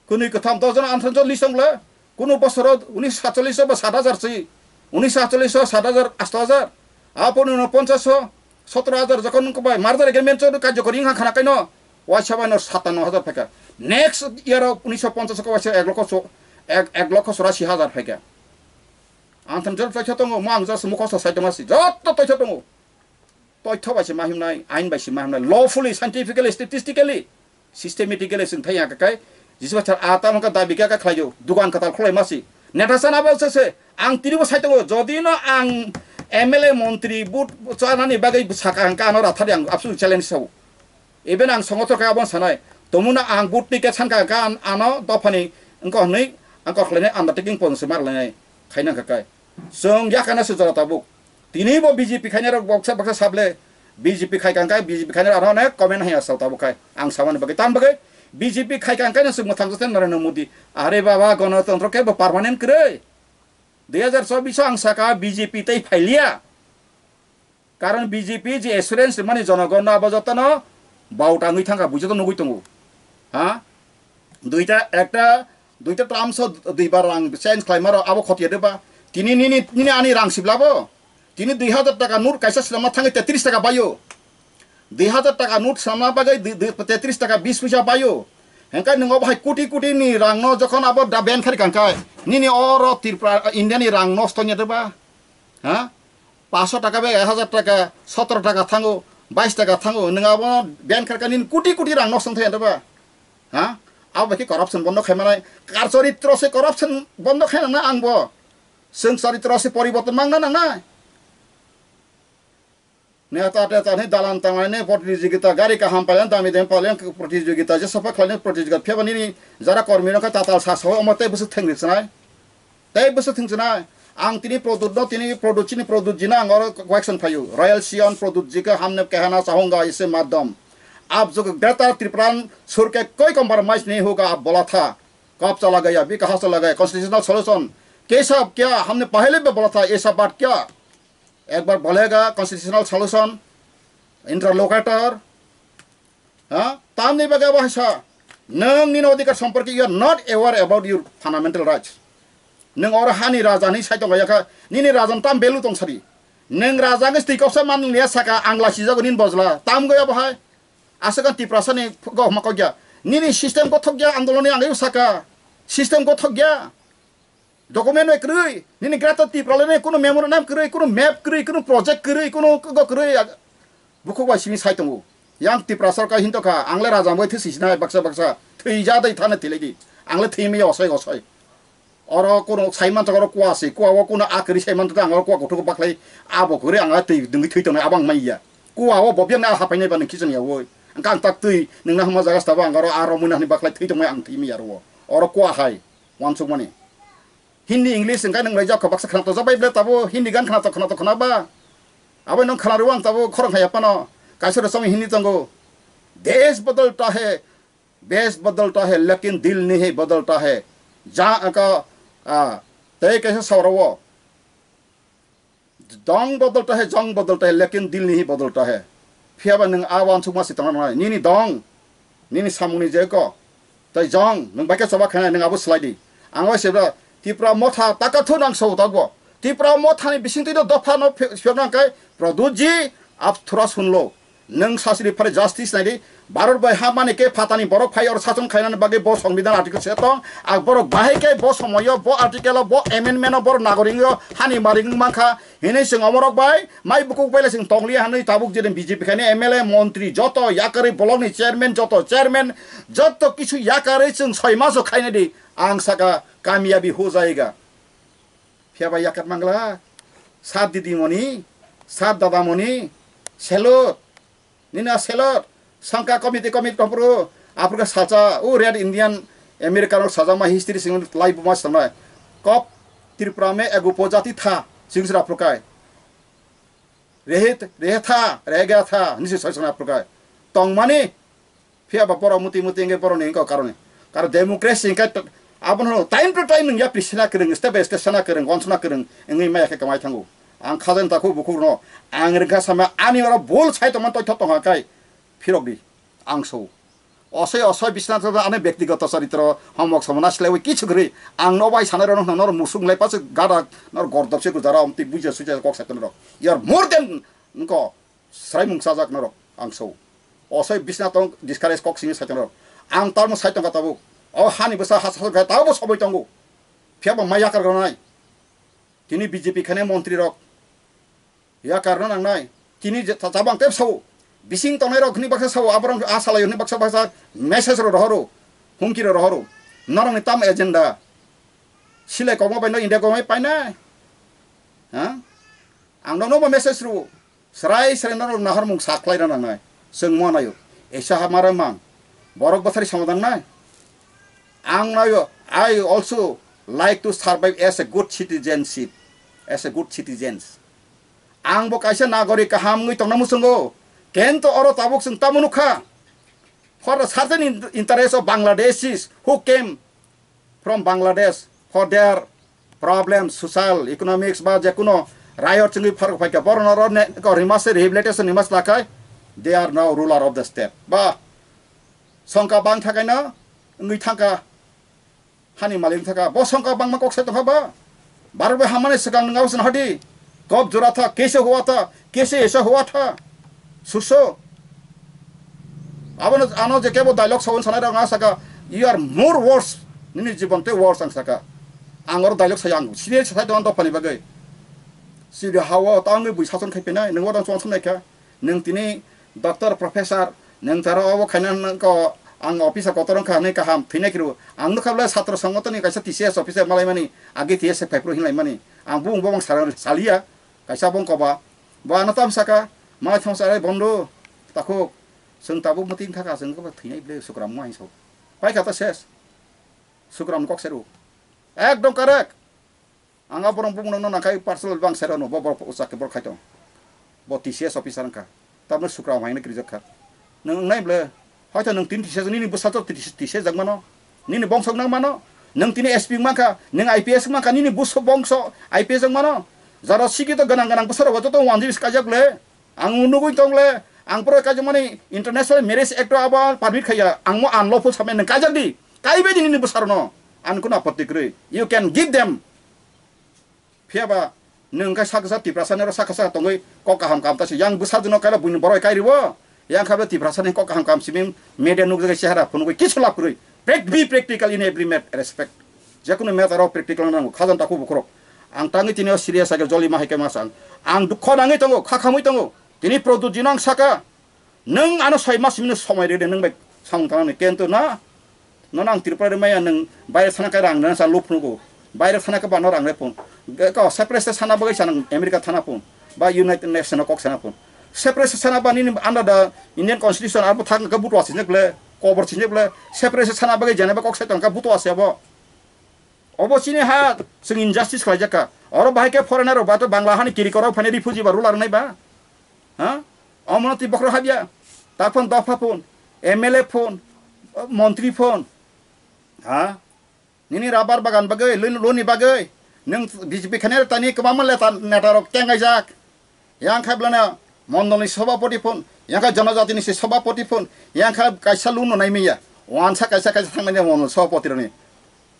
Kwnwi kwtham dos jona anthon jol list tongle. Kunu bosoro unis satchollish ba sat hajar si. Unis satchollish sat hajar, asto hajar. Aponi uno ponchash so, sotro hajar jokon nung bai merger agreement chori karjokori wngkha khana kaino. Waisa bai no satanno hajar phaikha. Next year o unis ponchash ko waisa ek lokho so, ek, ek lokho chorasi hajar phaikha. Anthon jol toitha tongo, mo ang just mukhosto sai tongma si. Jotto toitha tongo. Toitho bai se ma himnai, ain bai se ma himnai, lawfully, scientifically, statistically, systematically chwng thai ya kai, jisi bachar a tamo ka dabi ka khlaio, dugan katal khlai ma si. Neta sana ba se se, ang tini bo sai tongo, jodi no ang M L A montri but chanani bagwi saka ang ka ano rathari ang absolute challenge sao. Even ang songothor khe abo sanai, tomuna ang but ni ke sanka ang ka ano dophani wngko hwnwi ang kok khlainai undertaking pon se mar lainai khaina ka kai. Chwng yakana se jora tabuk. Tini bo B J P khainai rok baksa baksa sable. B J P khai kang kai, B J P khainai rok ano onek comment haya sao tabuk khai. Ang samani bagwi, tam bagwi B J P khai kang kai no se mwthang jate Narendra Modi. Are baba, Ganatantro khe bo permanent kwrwi. Dui hajar chobbish o ang saka B J P tei phailiya. Karon B J P je assurance rimani jonogon no abo jotono bau tangwi thangkha, buijoto nugwi tongo. Ha? Duita, ekta, duita term so duibar rang change khlaima rok abo khotiya de ba? Tini nini, nini ani rang sibla bo? Tini dui hajar taka note kaisa swnamna thangwi tetris taka baio. Dui hajar taka note swnamna bagwi dui, dui, tetris taka bis puisa baio. Hengkai nwng obo hai koti koti ni rang no jokhon abo da ban khari kangkai, nini oro Tripura, India ni rang nosto nya de ba? Ha? Paso taka bai ek hajar taka, sotro taka thango, bais taka thango, nwng abono ban kharkha nini kuti kuti rang nosto thai ba? Ha? Abo bai khe corruption bondo khai manai, kar choritro se corruption bondo khai nang na ang bo. Chwng choritro se poriborton mang na nang na. Neta teta ni dalan tanglai ni protijogita gari kaham pailan dami dami pailan protijogita je sapa khlai ni protijogita phiyaba nini jara kormi rok khe tatal sa sao omo tei bwswk thengri chnai. Tei bwswk thwngchwnai, ang tini Pradyut no, tini Pradyut, chini Pradyut ji no ang oro question phaio. Royal Sion Pradyut ji khe hamne kehana chahunga ise madam. Aap jo greater Tripura surke koi compromise nahi hoga, aap bola tha. Kab chala gaya, bhi kaha chala gaya, constitutional solution. Kesa kya hamne pahle bhi bola tha, aisa baat kya? Ek bar bolega constitutional solution, interlocutor, Ha? Tamni bagwi abo hai sa, nwng nini odhikar somporke you are not aware about your fundamental rights. Nwng oro hani raja hinwi sai tonglaiyakha, nini raja ni tam value tong sadi. Nwng raja wngwi twi koksa man liya saka, ang lasijago nini bojla, tam goi abo hai. Aswk ang Tiprasa ni gohma kokya. Nini system gothokya, andolon ni ang saka, system gothokya. Document bai kwrwi, nini Greater Tipraland ni kunu memorandum kwrwi, kunu map kwrwi, kunu project kwrwi, kunu go kwrwi. Bukhuk bai simi sai tongo. Yang Tiprasa ka hinto kha, ang le raja bai thwi sisi nai baksa baksa. Thwi ja dai thana thilai di. Ang le thwi mi osai osai. Oro kunu sai man oro kuwa si, kuwa o kunu a kwrwi sai man ang oro kuwa kuthuk baklai abo kwrwi ang le twi dungwi thwi tongnai abo ang mai ya. Kuwa o bobya na hapai nai ba nung khichang ya woi. Ang kang tak twi nung na hama jaga staba ang oro aro mui na hani baklai thwi tongmai ang thwi mi ya ro. Oro kuwa hai. Wansukmani. Hindi, English hwnkhe nwng laijak kha baksa khwnatok jak bai ble tabo Hindi gan khwnatok khwnatok khwna ba. Abo nwng khwna rw ang tabo khorang khaya phano. Kaisa rw song Hindi tongo. Desh badalta hai, vesh badalta hai, lekin dil nahi badalta hai. Ja ka, ah, tei kaisa sauro o. Dong bodolta hai, jong bodolta hai, lekin dil nahi bodolta hai. Phiya ba nwng a wansukma se tongna nangnai. Nini dong, nini samungni je ko, tei jong, nwng bai khe choba khainai, nwng abo swlai di. Ang bai sebra Tipra Motha taka thu nang so tokbo. Tipra Motha ni bising twi dopha no phe-, phiyok nang kai, Pradyut ji, ab thura sunlo. Nwng sasri phare justice nai di. Bharat bai ha mani khe phatani borok phai oro sachung khainani bagwi bo Songbidan article se tong. Ak borok bahai khe bo somoyo bo article o bo amendment o borok nagoring o hani maring wng mankha. Hinwi chwng omorok bai mai bukuk bai le chwng tonglia hinwi tabuk je B J P khaini M L A montri joto yakarwi block ni chairman joto chairman joto kisu yakarwi chwng soi maso khainai di. Ang saka kamiyabi ho jayega. Phiya bai yakat mangla. Sat didimoni, sat dadamoni, salute. Nina salute. Sangka committee committee kompro. Apurka salsa, o Red Indian American salsa ma history sing lai buma salnai. Kop Tripura me ego pojati tha, sing sra apurkai. Rehe, rehe tha, rehe gaya tha, nisi sai sana apurkai. Tongmani, Phiya ba borok muti muti wngkhe borokni wngkha o karone. Karon democracy wngkhe t-, abono time to time wngya prisina kwrwng, step by step sana kwrwng, wansana kwrwng wngwi maya khe kwmai thango. Ang khajani takhuk bukhukno ang rwngkha sama ani oro bul sai tongma toithok tongkha khe phirok di ang so. Osoi osoi bisna thangma ani byaktigoto charitro homok somona silaiwi kichu kwrwi ang no bai sanai rokno hwno norok musuk lai pasu gada norok gordop se gujara omtwi buja suja kok sai tonrok. You are more than wngkha. Sraimung chajak norok ang so. Osoi bisna tong discourage kok sini sai tong norok. Ang tamo sai tongkha tabuk. O hani bwsa hasa hasa khe tabuk sobai tongo. Phiya bo mai yakar gonai. Tini B J P khane montri rok. Yakar no nangnai. Tini je ta-, tabang tep sao. Bising tongnai rok hini baksa sao. Aborok asalai hini baksa baksa message ro rohoro. Humki ro rohoro. Norok ni tam agenda. Silai kokma bai no India kokma painai. Ha? Ang no no message ro. Srai srai norok naharmung sa khlai rw nangnai. Chwng mo naio. Esa hamara mang. Borok bwthari somadang nai. Ang naio. I also like to survive as a good citizenship. As a good citizens. Ang bo kaisa nagorik kaham wngwi tongna muchungo. Kento oro tabuk chwng tamo nukha. For the certain in-, interest of Bangladeshis who came from Bangladesh for their problems, social, economics ba je kuno riot chwngwi pharok phaikha, borok no oro ne ko rimas rehabilitation rimas lakhai, they are now ruler of the state. Ba songka bang thakai no wngwi thangkha, hani malik thangkha, bo songka bangma kok sai tongkha ba. Bharat bai hamani swkang nwng abo se hadi. Kop jora tha, kese hua tha, kese esa hua tha. Suso. Abono ano je kebo dialogue sawi sanai rok ang saka, "You are more worse." Nini jibon tei worse ang saka. Ang oro dialogue saya ang. Sini sai tong dophani bagwi. Sidi hawa tangwi bui sason khai penai, nwng wadang chong chong naikha. Nwng tini doctor, professor, nwng taro obo khaina nwng ko ang office o kotor wngkha hwnwi kaham thwinai khe rw. Ang nukha bwlai satro songotoni kaisa T C S officer malaimani, agi T S F phaiphuru hinlaimani. Ang bumung bo bang sal-, saliya, kaisa bong koba. Bo ano tam saka, malai thang sarai bondo, takhuk, chwng tabuk mwtwi thaka, chwng khe thwinai bwlai sukram mo hai so. Paikha ta ses. Sukram kok seru. Ekdom correct. Ang a borok bumung no nangkhai personal bang sero no bo borok ucha khe borok khai tong. Bo T C S officer wngkha. Tabno sukra wngmani krijak kha. Nwng wngnai ble, hoito nwng tini T C S nini bwsa to T C S jak mano. Nini bongsok nang mano. Nwng tini S P wngmankha, nwng I P S wngmankha, nini bwsa bongso I P S wng mano. Jara sikito gwnang gwnang bwsa rok joto wanjwi kajak ble. Ang nugwi tong le, ang poro kaijakmani International Marriage Act o abo permit khaiya, ang mo unlawful samai nwng kaijak di, kaibai di nini bwsarokno, ang kunu apotti kwrwi, you can give them. Phiya ba nwng khe saksa Tiprasa ni oro saksa saksa tongwi kok kaham kaham ta se, yang bwsajwkno kaila buini borok kai ribo, yang kha Tiprasa ni kok kaham kaham simi media nukjagwi chehara phunugwi kisu lab kwrwi, prac-, be practical in every mat-, respect. Jekunu matter o practical nango, khajan takhuk bukhurok. Ang tangwi tini o serious age joli ma hai khe ma sa ang. Ang dukho nangwi tongo, kha khamwi tongo. Tini Pradyut jino ang saka, nwng ano soi mas mino somoi ride nwng bai samung tangnani. Kento na, nono ang Tripura ri maya nwng baire sana kai rang nang sa lup phungo. Baire sana ka bano rang re phun. Ka separate sana bagwi sana America thana phun. Ba United Nation o kok sana phun. Separate sana ba nini under the Indian Constitution arbo thang ka buto asi ble, cover si ble. Separate sana bagwi jana ba kok sai tong ka buto asi abo. Obo chini ha, chwng injustice khlaijak kha. Oro bahai khe foreigner rok ba to Bangla hani kiri korok phani refugee ba ruler nai ba. Ha? Omono twi bokhorok habya. Ta phone dopha phone, M L A phone, montri phone. Ha? Nini rubber bagan bagwi, lun-, luni bagwi. Nwng B J P khani tani kwbangma leta neta rok tengaijak. Yang kha belana mondolni sabhapati phone, yang kha jonojatini se sabhapati phone, yang kha kaisa lun no naimiya. Wansa kaisa kaisa thangnai mondol sabhapati roni.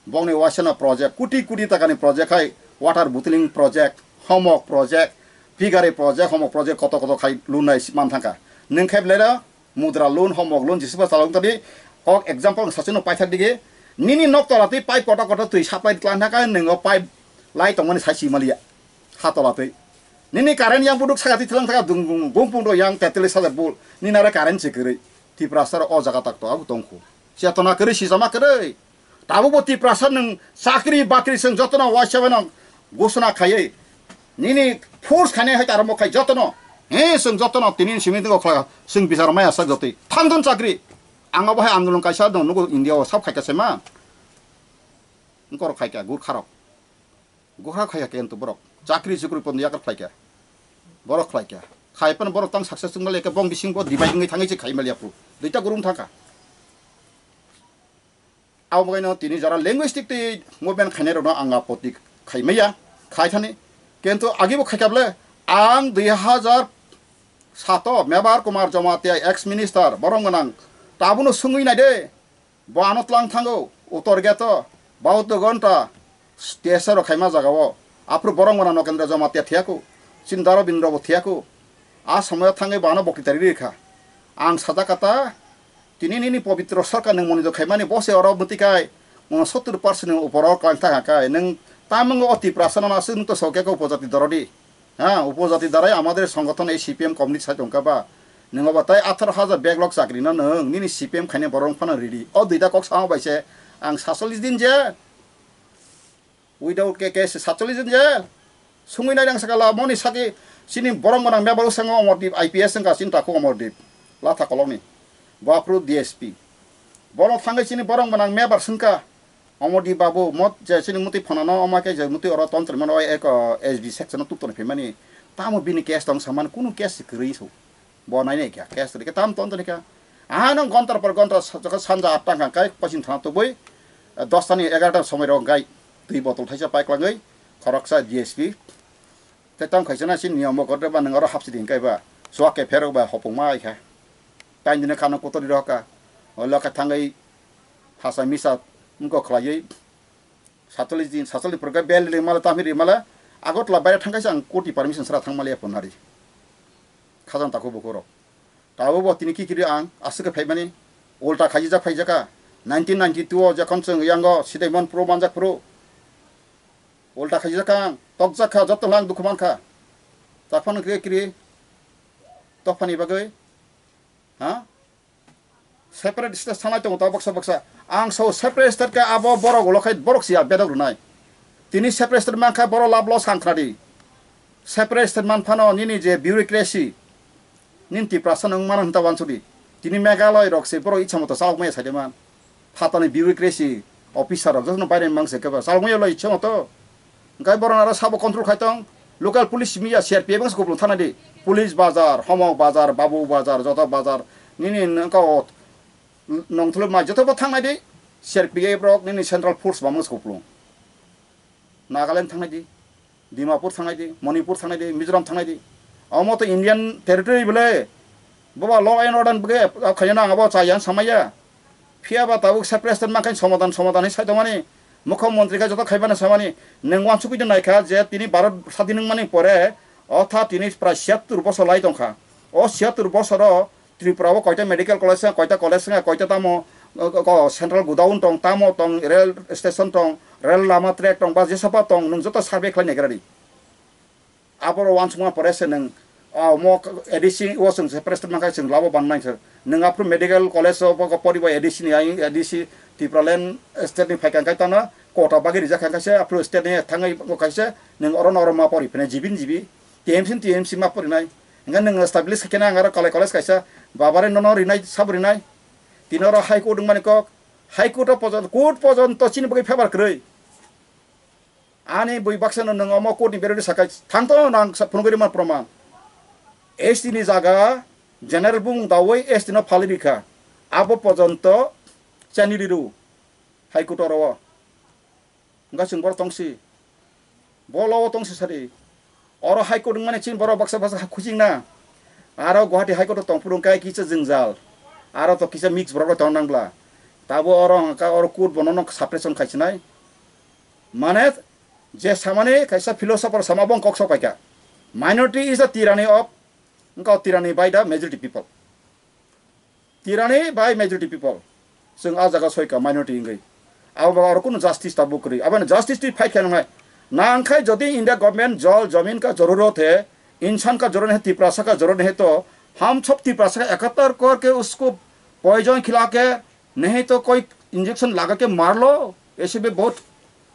Bongni waisana project, kuti kuti takani project hai, water bottling project, homok project, pigari project, homok project, koto koto khai lunai man thangka. Nwng khai belai ra mudra loan, homok loan, jisiba chalok tadi, kok example sachino paithak digi, nini nok tola twi pipe koto koto twi supply tlang thangka, nwng o pipe lai tongmani sai si maliya, ha tola twi. Nini current yang buduk saka twi thlang thangka, dung dung dung pung do yang tetali saja bul, nini nare current se kwrwi, Tiprasa o jaga tak to abo tongkhu. Chetona kwrwi, sijama kwrwi. Tabukbo Tiprasa nwng chakri bakri chwng jotono waisa bai no gosona khaiwi nini force khainai hai ta arombo khai jotono. He chwng jotono tini simi twngo khlai chwng bichar maya sak jotwi. Thangdon chakri. Ang abo hai andolon kaisa dong nugo India o sab khaika se ma. Ngkor khaika Gurkha rok. Gurkha khaika kento borok. Chakri chukri pondo yakar khlaika. Borok khlaika. Khai pan borok tang success wngma leke bong bising bo divide wngwi thangwi se khai maliya phu. Duita gurum thangka. Abo baino tini jora linguistic twi movement khainai rokno ang apoti khaimaya, khai thani. Kintu agibo khaikable ang dui hajar sato Mebar Kumar Jamatia ex minister borong gwnang tabuno sungwi nai de, bo ano tlang thango, utor geto, bauto gonta, T S R rok khaima jagao, aphuru borok mona Nokendra Jamatia thiyaku, Chindaro Bindra bo thiyaku, a somoyo thangwi bo ano bokti tari rikha. Ang sajak kata, tini nini pobitro sarkar nwng monito khaimani bose oro mwtwi kai, unsottor percent ni upor o kwlang thang kai, nwng tamwngo o Tiprasa no aswk nwng to sokya ko upojati dorodi. Ha, upojati darai amader songothon ei C P M community sai tongkha ba, nwng obo tai atharo hajar backlog chakri no nwng nini C P M khainai borok phano ridi. O duita kok sama bai se ang sasollis din je, without K K S satchollis jon jail. Sungwi nai rang sakala moni saki chini borong gwnang mebar sango Omordip I P S wngka chini takhuk Omordip. Latha kolokni. Bo aphuru D S P. Borok thangwi chini borong gwnang mebar swngka Omordip babu mot je chini muti phonano oma khe je muti oro tontri mano eko S B section o tuktoni phaimani. Tamo bini case tong samani kunu case kwrwi so. Bo nai nai kha, case twi khe tam ton toni kha. Aha nang gontar por gontar sa-, jokha sanja atta hwnkha kai pochin thana tubui, eh, dos tani egaroh ta somoi rok gai twi botol thaisa pai kwlangwi khoroksa D S P. Tei tam khaisa na sin niyom bo korte ba nang oro hapsi din kai ba. Suak ke pherok ba hopung ma ai kha. Tain dine kano kotor di roka. O lokha thangwi hasa misa wngkok khlaiwi. Satchollis din, satchollis pore khe bel rimala, tamhi rimala, Agartala baire thangkaisa ang koti permission sara thangmaliya phunari. Khajang takhuk bukhurok. Tabukbo tini kikiri ang aswk khe phaimani, ulta khaijak phaijakha. Nineteen ninety-two o jokhon chwng yango Sidaimon Pro manjak phuru, ulta khaijak ang, tokjak kha, joto lang dukhu mankha. Taphano kiri kiri, tophani bagwi, ha? Separate state sanai tongo ta baksa baksa. Ang so separate state khe abo borok ulo khai borok siya bedok rwnai. Tini separate state mankha borok lab loss ang khnadi. Separate state man phano nini je bureaucracy, nini Tiprasa nung mano hinta wansudi. Tini Meghalaya rok se borok ichha moto chawk maya saide man. Phatani bureaucracy officer rok jotono baire mang se khe ba chawk maya lo ichha moto. Hingke borok aro sabo control khai tong, local police miya C R P F wngse kupulung thangna di, police bazar, homok bazar, babu bazar, joto bazar, nini nokao nongthulwi mai joto bo thangna di, C R P F rok nini central force ba wngse kupulung. Nagaland thangna di, Dimapur thangna di, Manipur thangna di, Mizoram thangna di, omo to Indian territory bole, boba law and order bole khaina nang abo chaya samaya. Phiya ba tabuk separate state mankhe somadan, somadan hai sai tongmani. Mukhyamantri khe joto khaibana samani. Nwng wansugwi naikha je tini Bharat sadin wngmani pore, otha tini prai siyattur bosor lai tongkha. O siyattur bosoro Tripura o koita medical college wngkha, koita college wngkha, koita tamo o, o, central godown tong, tamo tong, rail station tong, rail lama track tong, ba jesaba tong, nwng joto survey khlai naigra di. Aboro uansukma pore se nwng, o, mo A D C o chwng se president mankhai chwng labo ban nai sir. Nwng aphuru medical college o bo poribo A D C ni ai, A D C Tipraland state ni phaikha khe tano kota bagwi rijak kha khe se aphuru state ni thangwi bo khaise nwng oro no oro ma pori phene G B ni G B, T M C ni T M C ma porinai. Hingkhe nwng establish khe khe na ang aro kalai college kaisa babare nono rinai sabo rinai. Tini oro High Court wngmani kok, High Court o pojon-, court pojonto chini bagwi favor kwrwi. Ani bui baksa no nwng omo court ni berodi sakai thangto nang sa phunugwi rima proman. S T ni jaga general bung dawi S T no phalwi rikha. Abo pojonto chani riru High Court oro. Hingkha chwng boro tongsi. Bolo o tongsi sari. Oro High Court wngmani chini borok baksa baksa ha khujing na. Aro Guwahati High Court o tongphuru wngkha kisa jwngjal. Aro to kisa mix borok rok tong nang bla. Tabo oro hwnka oro court bono no suppression khai sinai. Mane je samani kaisa philosopher sama bong kok sok paikha. Minority is the tyranny of, wngkha o tyranny by the majority people. Tyranny by majority people. Chwng a jaga soika minority wngwi. Abo ba oro kunu justice tabuk kwrwi. Aboni justice twi fight khe nwngnai. Nangkhai jodi India government jol jamin ka jarurot hai, insan ka jarurot hai, Tiprasa ka jarurot hai to hum sab Tiprasa ka ekattar karke usko poison khila ke nahi to koi injection laga ke mar lo. Aise bhi bahut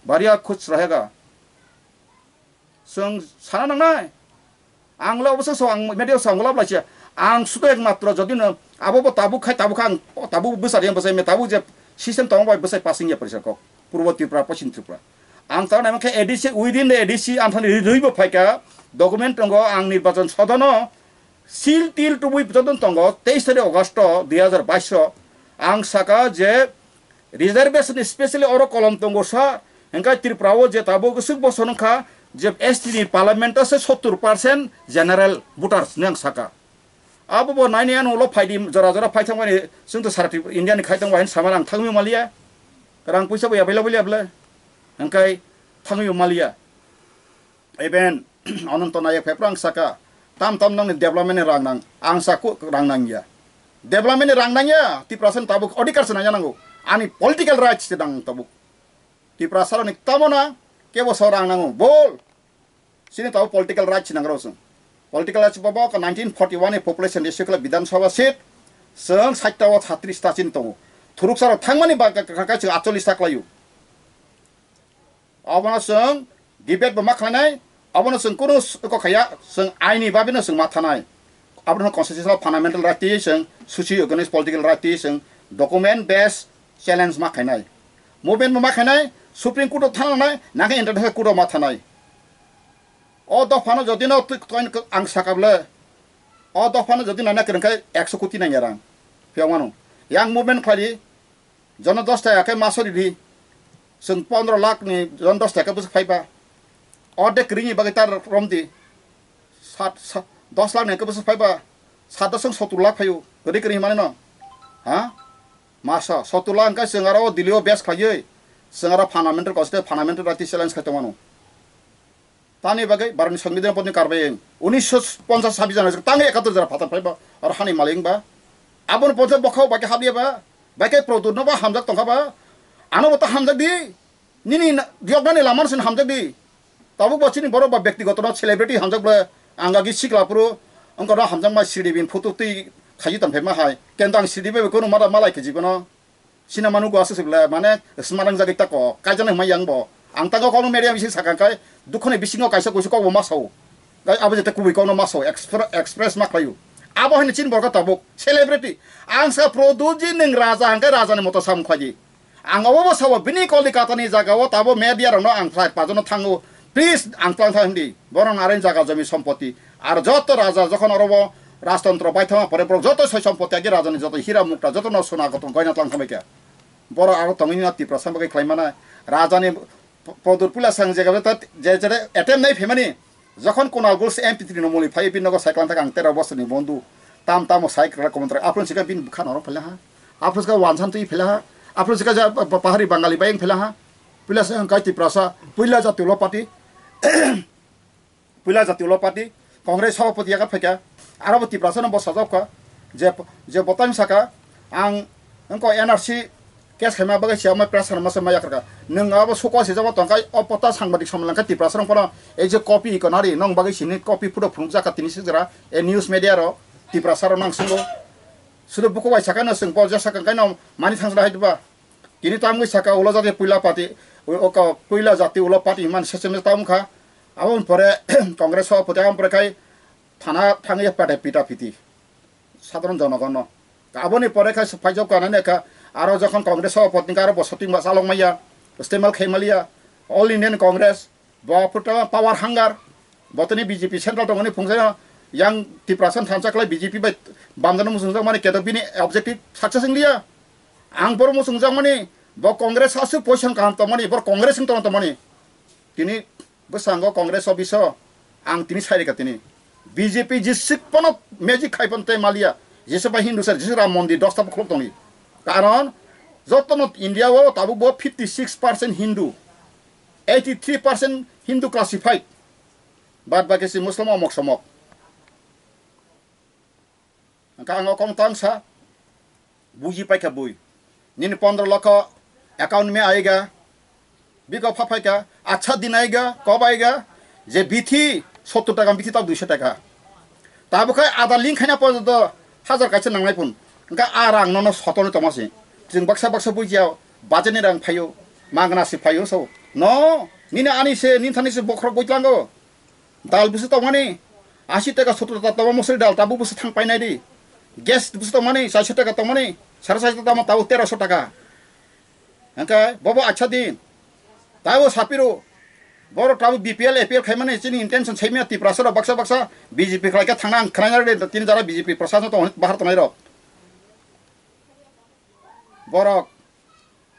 badiya kuch rahega. Chwng sana nangnai. Ang le obosa so ang media o sa ang lab laisa. Ang sudo ekmatro jodi no abo bo tabuk khai tabuk ang tabuk bwsari ang bwsai me tabuk je system tong bai bwsai passing ya parisa kok. Purbo Tripura, Poschim Tripura. Ang ta nai khe A D C, within the A D C ang thani rwi bo phaika document tongo ang nirbachon sodono sil til tubui joto tongo teis tarik August dui hajar bais o ang saka je reservation specially oro kolom tongo sa, hingkhe Tripura o je tabuk swk bosor wngkha je S T ni parliament o se sottur percent general voters ni ang saka. Abo bo nine ano ulo phaidi jora jora phai thangmani chwng to sara Tripura India ni khai tongbai hin samani ang thangwi maliya. Rang puisa bo available ya bwle. Hingkhe thangwi maliya. Even Ananto Nayak phai phrang saka, tam tam nangni development ni rang nang, ang saku rang nang ya. Development ni rang nang ya, Tiprasa ni tabuk odhikar se nang ya nango. Ani political rights se nang tabuk. Tiprasa ni tamo na, kebo sa rang nango, bol. Sini tabuk political rights se nang rosung. Political rights bobo ka nineteen forty one ni population ratio kala Bidhan Sabha seat, seng sait ta o satris ta sini tongo. Thuruk saro thangmani ba ka ka ka chwng atchollis ta klayu. Abono chwng debate bo ma khlainai, abono chwng kunu s-, kok khaya, chwng aini babino chwng ma thanai. Abono constitutional fundamental right twi chwng socio economic political right twi chwng document based challenge ma khainai. Movement bo ma khainai, Supreme Court o thananai, nangkhe International Court o ma thanai. O dophano jodi no twi-, twi-, ang sakable, o dophano jodi nana kwrwngkhe ekso koti nangya rang. Phiyok mano. Yang movement khlai di, Jono dos taka khe ma sori di. Chwng pondro lakh ni jon dos taka bwswk phaiba. Ordek kwrwini bagwi ta rom di. Sat, sat, dos lakh ni hwnkhe bwswk phaiba. Sat dos chwng sottur lakh phaio. Kwrwi kwrwi hwnmani no. Ha? Masa, sottur lakh hwnkhe chwng aro o Delhi o base khlaiwi. Chwng aro fundamental constitution, fundamental right challenge khai tongmano. Tani bagwi Bharatni Songbidan podni karbai unisho ponchas sabis jana tangwi ekatur jora phatar phaiba aro hani malik wngba. Aboni ponchas bokhao bai khe habliya ba, bai khe Pradyot no ba hamjak tongkha ba, ano bo ta hamjak di, nini na-, diyoknani lama no sin hamjak di. Tabuk bo chini borok ba bektigoto no celebrity hamjak bole ang agi sikla phuru wngkha no hamjakma Sridevi ni photo twi khaji tongphai ma hai. Kento ang Sridevi bai kunu mada malai khe jibono. Sina manu go aswk sibla mane smanang jagwi tako kaijana hwnma yang bo. Ang tago kokno media bising sakha kai dukhoni bisingo kaisa kuisu kokbo ma sao. Kai abo jete kubui kokno ma sao expre-, express ma khlaio. Abo hwnwi chini borok tabuk celebrity. Ang sa Pradyot ji nwng raja hwnkhe rajani moto sam khlaidi. Ang obo bo sao bini Kolikatani jagao tabo media rokno ang flight pajono thango. Please ang tlang thang hindi. Borok aroni jaga jomi sompoti. Ar joto raja jokhon oro bo rajtontro baithangma pore borok joto soi sompoti agi rajani joto hira mukta joto no sona gotong goina tlang thangbai kha. Borok aro tongwi no Tiprasa bagwi khlai mano. Rajani p-, Pradyot puila sang jega ta je je attempt nai phaimani. Jokhon Kunal Ghosh M P three no muli phai bini nogo cycle thak ang tero bosor ni bondu. Tam tamo cycle komontra. Aphuru sika bini bwkha norok phela ha. Aphuru sika wansan twi phela ha. Aphuru sika ja pa-, pa-, pahari Bangali bayang phela ha. Puila sang kai Tiprasa. Puila jati ulo party. Puila jati ulo party, Congress sabhapati yaga phaikha, aro bo Tiprasa no bo sajak kha, je, je botang saka, ang Nokho N R C case khaima bagwi se omo pressure masa maya kharkha. Nwng abo suko se jabo tongkai o pota sangbadik samlangkha Tiprasa rong phano ei je copy iko nari nong bagwi sini copy photo phunukjak kha tini sijra e news media ro Tiprasa ro nang sungo. Sudu buku bai sakano sung bo jasa kangkai no mani thangsla hai diba. Tini tamgwi saka ulo jati puila party, o, o, ka-, puila jati ulo party man seseme tamkha. Aboni pore Congress o phote am pore khai thana thangwi pete pita piti. Sadharon jonogonno. Aboni pore khai phaijok kanani kha, aro jokhon Congress o photingkha aro bo soting ba chalok maya, istemal khai maliya, All Indian Congress, bo phuto power hunger, botoni B J P central tongoni phungsa yang Tiprasa thansa khlai B J P bai bamdano muchungjak mani kedo bini objective success wng liya. Ang boro muchungjak mani bo Congress asu position kaham tongmani, bor Congress wng tong tongmani. Tini bwskango Congress office o ang tini sai rikha tini. B J P jisik pono magic khai pon tei maliya. Jesa bai Hindu sir, jesa Ram Mondir dosta bukhulok tongni. Karon jotono India o tabuk bo fifty six percent Hindu, eighty three percent Hindu classified. Bad baki si Muslim omok somok. Hwnkha ang o kong tang sa, buji paikha bui. Nini pondro lokho account me aiga, biko pha phaika, acha din aiga, kob aiga, je bithi sottor taka, bithi tok duiso taka. Tabo khai ada link khaina porjonto hajar kaisa nangnai phun. Hwnkha a rang nono sotoni tongma se. Chwng baksa baksa bujiya, bajani rang phaio, magna se phaio so. No, nini ani se, nini thani se bokhorok bui tlango. Dal busu tongmani, ashi taka sottor taka tongma musri dal, tabu busu thang painai di. Gas busu tongmani, chaisho taka tongmani, sare chaisho tongma tabu teroso taka. Hwnkhe bobo acha din. Tabu sapiro, borok tabu B P L, A P L khaimani chini intention saimya Tiprasa rok baksa baksa B J P khlaikhe thangna ang khnaina rw di, tini jara B J P prasasano tong bahar tongnai rok. Borok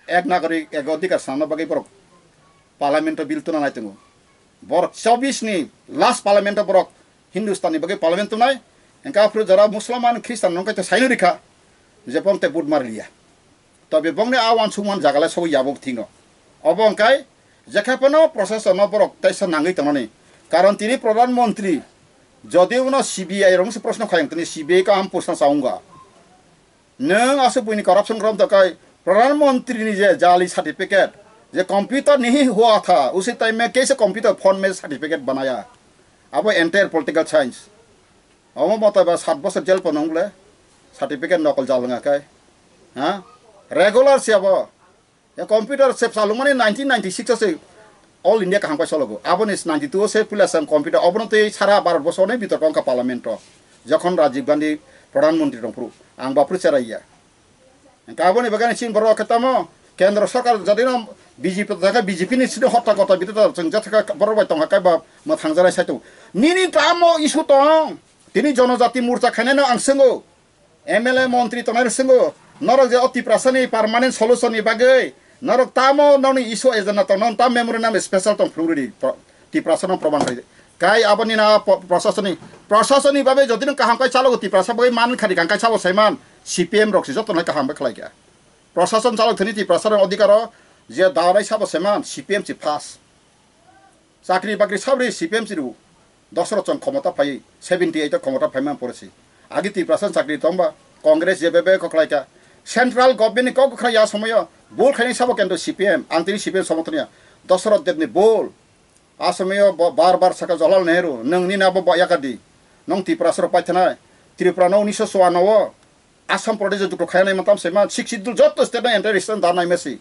ek nagorik ek odhikar swnamna bagwi borok parliament o bill tuna nai tongo. Borok chobbish ni last parliament o borok Hindustan ni bagwi parliament tunai. Hwnkhe aphuru jora Musliman, Christian rok khe saino rikha je bong te vote mar liya. Tobe bongni a wansukmani jaga le sogwi yabo thwino. Obo hwnkhe jekhe phano process no borok teisa nangwi tongnani. Karon tini Pradhan Mantri jodi uno C B I rok se proshno khayang tini C B I kaham proshno chaunga. Nwng aswk buini corruption khlai tongkha, Pradhan Mantri ni je jali certificate, je computer nahi hua tha, usi time mein kaise computer phone mein certificate banaya. Abo entire political science. Omo mota ba sat bosor jail pono wng le certificate nokol jal wng khe. Ha? Regular se abo. Ya computer se chalungmani nineteen ninety-six o se All India kaham kai chologo. Aboni ninety-two o se puila sang computer obono tei sara Bharat borso ni bitor kong ka parliament o. Jokhon Rajiv Gandhi Pradhan Mantri tongphuru ang bapru cherai ya. Hwnkhe aboni bagwi chini borok khe tamo kendro sarkar jadino B J P thaka B J P ni sini hotta kota bita chwng jathaka borok bai tongkha kaiba mwthang jarai sai tongo. Nini tamo issue tong? Tini Jonojati Morcha khainai no ang swngo. M L A montri tongnai rok swngo, norok je o Tiprasa ni permanent solution ni bagwi norok tamo nokni issue agenda tong, nokni tam memorandum special tong phunuk ridi, pro-, Tiprasa no proman khai. Kai aboni na po-, prasasoni, prasasoni bagwi jodi nang kaham kai chalogo Tiprasa bagwi man khadi kang kai sabo saiman C P M rok si joto nai kaham bai khlai kha. Prasason chalok thani Tiprasa rok odhikaro je darai sabo saiman C P M si first. Chakri bakri sabri C P M chiru. Dosro chong khomota phai seventy eight o khomota phai man poresi. Agi Tiprasa chakri tongba Congress je bebe koklai ka. Central government ni kok khra ya somoyo bol khaini sabo kendo C P M ang tini C P M somotoniya. Dosro debni bol. A somoyo bo-, bar bar saka Jawaharlal Nehru nang ni nabo ba yakadi. Nong Tiprasa ro paithanai. Tripura no unisho chua no o. Assam Pradesh o jukro khayanai matam se ma sixth schedule joto state no entire state da nai mesi.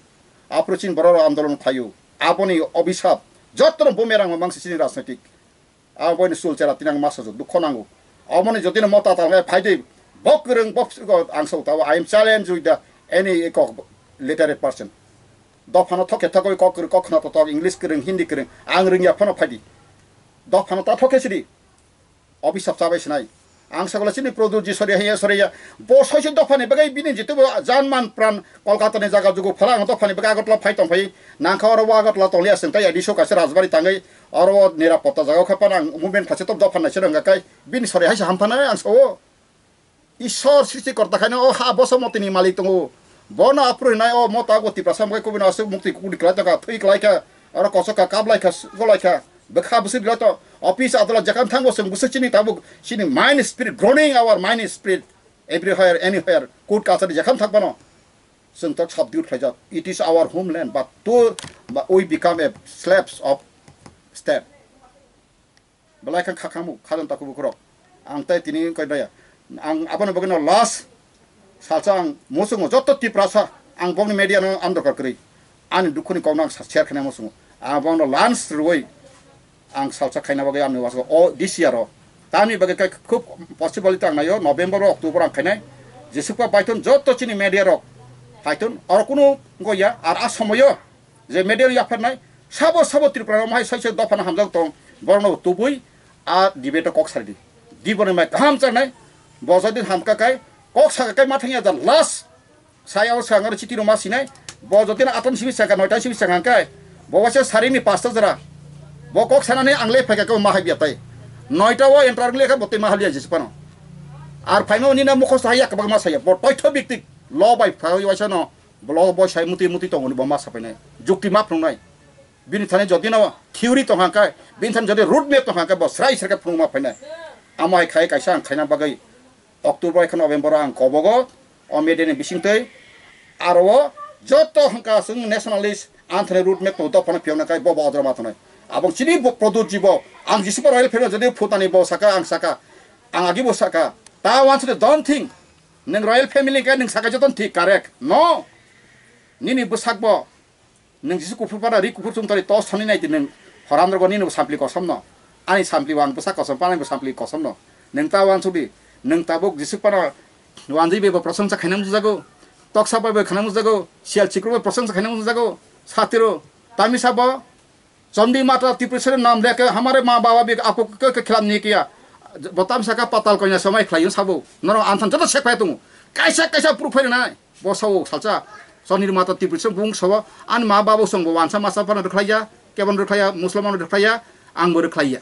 Apro chin borok andolon khayu. Aboni obisap joto no bumerang mang sini rajnitik. Aboni sul chera tinang masa jo dukho nango. Aboni jodi no mota tal ngai phaidi bok kwrwng bok ang so tao I am challenge with the any kok literate person. Dophano thoke thokoi kok kwrwng kok khna to tok English kwrwng Hindi kwrwng ang rwngya phano phaidi. Dophano ta thoke sidi. Obisap chabai sinai. Ang sagala chini Pradyut ji sori haiya sori ya. Bo soiso dophani bagwi bini jitu bo janman pran Kolkata ni jaga jugu phala ang dophani bagwi Agartala phai tong phai. Nangkha oro bo Agartala tong liya sing tai A D C o kaisa rajbari tangwi oro nirapotta jaga khe pana ang movement khachi to dophani naisir wngkha kai bini sori haisa hamphana ang sao. Ishwar srishti korta khaino o ha boso motini malik tongo. Bono aphuru hinai o mota go Tiprasa mokhe kubui no aswk mukti kukudi kwlai tongkha, thwi kwlai kha, oro kochok kha, kap lai kha, golai kha, bwkha bwswk lai to. Office adolat jekham thangbo chwng bwswk chini tabuk chini mind spirit, groaning our mind spirit everywhere, anywhere, court kachari jekham thang bono. Chwng tak subdue khlaijak. It is our homeland, but to, but we become a slaves of state. Belai khe khakhamu, khajang takhuk bukhurok. Ang tei tini wngkha daya. Ang abono bagwino last salsa ang muchungo joto Tiprasa ang bokni media no ang dorkar kwrwi. Ani dukhuni kokno ang sa-, share khaina muchungo. Ang bono last rwui ang salsa khaina bagwi ani wasago o this year o. Tamni bagwi khe khub possibility ang naio November o October ang khainai. Jesukha baithon joto chini media rok phaithon oro kunu goya ar a somoyo je media yaphar nai, sabo sabo Tripura rok hai sai sai dopha na hamjak tong, borok no tubui a debate kok sari di. Di borok mai kaham chang nai, bo jodi hamka kai, kok saka kai ma thangya jan last. Sai o sanga chiti rok ma sinai, bo jodi na atam simi saka noita simi saka kai, bo waisa sari ni pasta jara. Bo kok sana ni ang le phai ka ko ma hai biya tai. Noita o enter le ka bo te ma haliya jis pano. Ar phaima ni na mukhosta hai yak bak ma saya, bo toitho biktik lo bai phai waisa no. Bolo bo sai muti muti tongo ni bo ma sapainai. Jukti ma phunuknai. Bini thani jodi no theory tong hangkai, bini thani jodi road map tong hangkai bo srai srai khe phunukma phainai. Amo hai khai kaisa ang khaina bagwi October hai khe November ang kobogo o media ni bisingtwi aro o joto hangka chwng nationalist anthony road map tong dophano phiyokna kai bo bo odra ma tongnai. Abong chini bo produce jibo ang jisi bo royal family jodi phutani bo saka ang saka ang agi bo saka ta wansukhe don't think nwng royal family khe nwng saka joton thik correct no. Nini bwsakbo nwng Jisu kuphur phano ri kuphur chumtari tos thani nai di nwng horamrokbo nini bo sampli kosom no. Ani sampli bo ang bwsak kosom phano bo sampli kosom no. Nwng ta wansuk di, nwng tabuk Jisu phano wanjwi bai bo prosongsa khaina mujago, toksa bai bo khaina mujago, siyal chikro bai prosongsa khaina mujago, satiro tamisa bo Chandi mata Tripureshwar nam leke hamare ma baba bik apu ke ke khilam ni kiya. Botam saka patal koina somai khlai sabo. Norok anthan joto sek phai tongo. Kaisa kaisa proof phai nai. Bo sao salsa. Chandi mata Tripureshwar bung sao an ma baba song bo wansa masa phano rwkhlaiya. Kebon rwkhlaiya, Musliman rwkhlaiya, ang bo rwkhlaiya.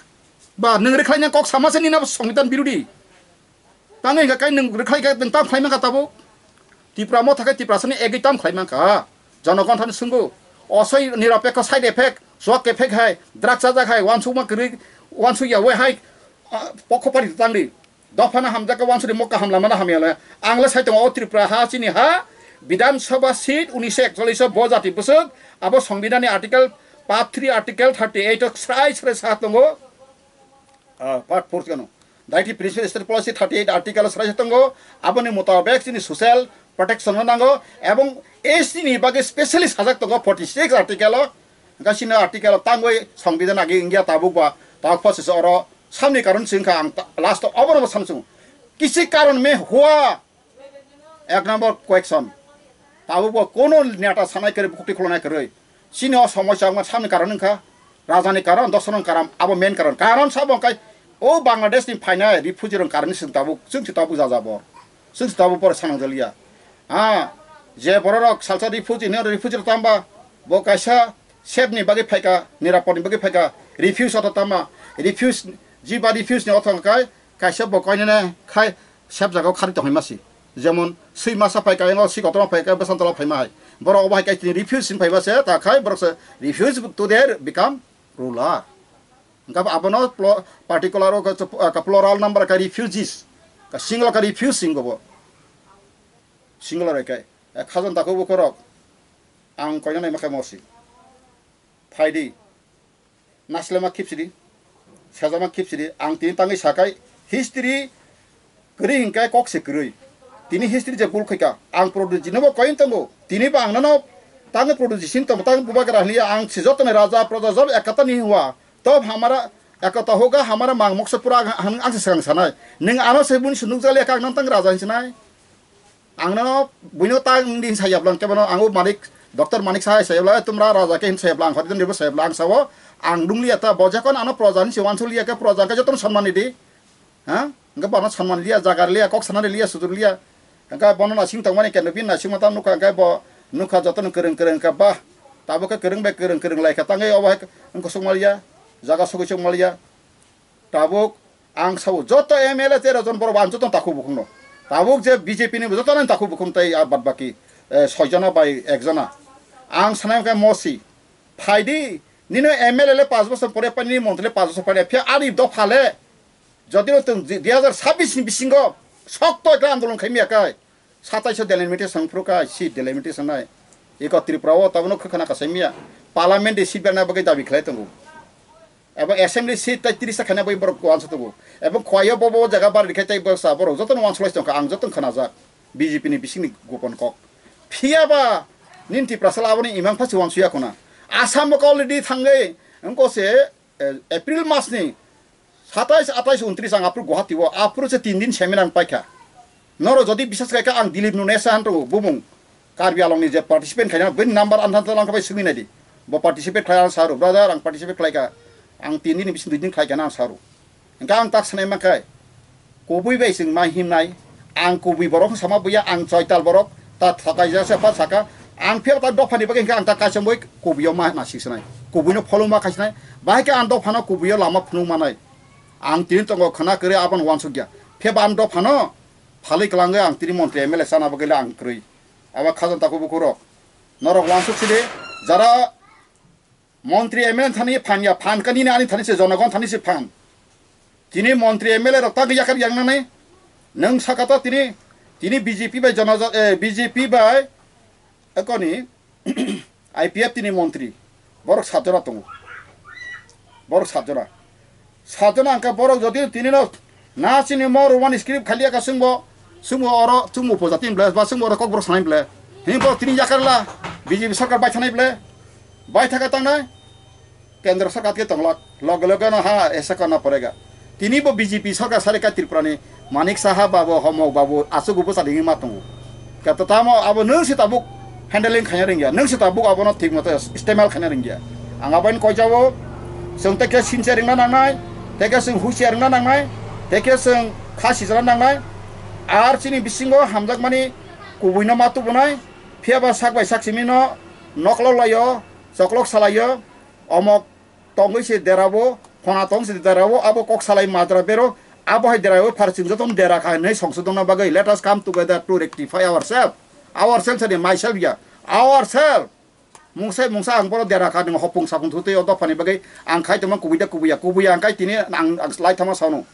Ba nwng rwkhlaina kok sama se nina songbidan birudi. Tangwi hwnkha khe nwng rwkhlai khe nwng tam khlai mankha tabuk. Tipra motha khe Tiprasani egwi tam khlai mankha. Jonogon thani swngo. Osoi nirapekho side effect, swak effect hai, drug chajak hai, wansukma kwrwi, wansuk ya we hai, ah, pokho pari tangdi. Dophano hamjak khe wansukdi mokka hamlamano hamya le. Ang le sai tongo o Tripura ha chini ha, Bidhan Sabha seat unise ekchollish o bo jati bwswk, abo Songbidanni article part three, article thirty eight o srai srai sa tongo. Ah, part four kano. Daiti Principal State Policy thirty eight article o srai tongo, aboni mutabek chini social protection no nango, ebong S T ni bagwi specially sajak tongo forty six article o, hwnkhe chini article o tangwi Songbidan agi wngya tabuk ba, tabuk pho se oro samni karon se wngkha ang ta-, last o obono bo samsung. Kisi karon me hua. Ek number question. Tabuk bo kono neta sanai kwrwi, bukti khulonai kwrwi. Chini o somosya wngma samni karon wngkha. Rajani karon, dosroni karon, abo main karon. Karon sabo wngkha o Bangladesh ni phainai refugee rok karon ni chwng tabuk, chwng si tabuk jajabor. Chwng si tabuk pore sanang jaliya. Ha, je bororok salsa refugee hino, refugee rok tamba, bo kaisa safe ni bagwi phaika, nirapod ni bagwi phaika, refuse oto tama, refuse, jiba refuse ni oto kai, kaisa bo koinene khai, safe jaga o khari tongwi masi. Jemon, swi masa phaika, eno swi kotorma phaika, bwsantala phaima hai. Borok obo hai kai tini refuse sin phaiba se, ta khai, borok se refuse to their become ruler. Hingkha abono plo-, particular o ka, ka plural number ka refugees, ka singular ka refuse sing gobo. Singular hai kai. Eh, khajang takhuk bukhorok. Ang koina naima khe mosi. Phaidi. Naslema khipsidi. Sejama khipsidi. Ang tini tangwi sakai. History kwrwi hinkhe kok se kwrwi. Tini history je bul khaika. Ang produce jinobo koin tongo. Tini bo ang nano tangwi produce sin tongo. Tangwi bubagra hwnliya ang si jotoni raja proja job ekatani hua. Tob hamara ekata hoga hamara mang moksa pura ang, ang, ang se swkang sanai. Nwng ano se buni se nukjak liya kha ang nang tang raja hinsinai. Ang no buino tang di hinsa yablang kebono ang o manik, doctor manik sa sa yablang tumra raja khe hinsa yablang khori den ribo sa yablang ang sao. Ang dunglia ta bo jakon ano proja ni se wansulia khe proja khe joton sanmani di. Ha? Hingke bono sanman liya, jagar liya, kok sanani liya, sujur liya. Hingke bono nasing tongmani keno bin nasing mata nukha, hingke bo nukha jotono kwrwng kwrwng khe, bah, tabuk khe kwrwng bai kwrwng, kwrwng lai khe tangwi obo hai wngkha sukma liya, jaga sogwi sukma liya. Tabuk ang sao joto M L A tero jon borok ang jotono takhuk bukhukno. Tabuk je B J P ni jotono takhuk bukhuk tei a bad baki, eh, soi jona bai ek jona. Ang sanai khe mosi, phaidi, nino M L A le paanch bosor pore pai, nini montri le paanch bosor pore, phiya ani dopha le, Jodi no tong di-, dui hazar sabbish ni bisingo sokto ekla andolon khaimya kai. Satais o delimitation phuru kha, seat delimitation nai. Eko Tripura o tabuk no khwkhana kasaimya. Parliament ni seat berna bagwi dabi khlai tongo. Abo assembly seat tai tris ta khaina bagwi borok uansuk tongo. Abo khwai o bo bo jaga bar rikhe tai bwsa borok jotono uansuk lai tongkha, ang jotono khwnajak. B J P ni bisingni gopon kok. Phiya ba nini Tiprasa laboni imang pha se uansuk ya khuna. Assam o already thangwi wngkha se, eh, April mas ni satais, atais, untris ang aphuru Guwahati o, aphuru se tin din seminar ang paikha. Norok jodi biswas khaikha, ang Dilip Nunesa han tongo, bumung Karbi Anglong ni je participant khaina, bini number anthan tong langkha bai swngwi naidi. Bo participate khlai ang saru, brother, ang participate khlaikha. Ang tin din ni bising dui din khlaikha na ang saru. Hingkha ang tak sanai mankhai, kubui bai chwng mai himnai, ang kubui borok wng sama buya, ang choital borok, ta thakaijak se pha saka, ang phiya ta dophani bagwi hingkha ang ta kaicham bui kubui o ma na siksanai, kubui no follow ma khaisinai, bahai khe ang dophano kubui o lama phunuk manai. Ang tini tongo khwna kwrwi abono uansukya. Phiya ba ang dophano phalwi kwlangwi ang tini montri M L A chana bagwi le ang kwrwi. Abo khajang takhuk bukhuk rok. Norok uansuk sidi, jara montri M L A thani phan ya, phan kani ni ani thani se jonogon thani se phan. Tini montri M L A rok tagwi yakar yang nanai. Nwng saka ta tini, tini B J P bai jono-, eh, B J P bai, eh, koni, I P F T ni montri, borok sat jora tongo. Borok sat jora. Sat jora hwnkhe borok jodi tini no na chini mo Roman script khali aka chwngbo, chwngbo oro chwngbo upojati ble, ba chwngbo oro kokborok sanai ble. Hini borok tini yakarla B J P sarkar bai thanai ble. Bai thaka tangnai. Kendra sarkar ke tonglak. Loge loge no ha esa kana porega. Tini bo B J P sarkar sari ka Tripura ni Manik Saha babu, Homok babu, aswk bo sadingwi ma tongo. Kato tamo abo nwng se tabuk handling khaina rwngya, nwng se tabuk abono thik moto istemal khaina rwngya. Ang abono koijao, chwng tei khe sinchar wngna nangnai, tei khe chwng husiar wngna nangnai, tei khe chwng kha sijana nangnai. Ar chini bisingo hamjakmani kubuino ma tubunai, phiya ba sak bai sak simi no noklok laio, choklok salaio, omok tongwi se derabo, khona tong se derabo, abo kok salai madra bero, abo hai derabo phar chwng jotono dera kha hinwi songsodonna bagwi, let us come together to rectify ourselves. Ourselves ani myself ya, ourselves. Mungsa mungsa ang bono dera kha, nwng hopung sapung thutwi o dophani bagwi ang khai tongma kubui da kubui ya, kubui ya ang khai tini ang, ang lai thama sano.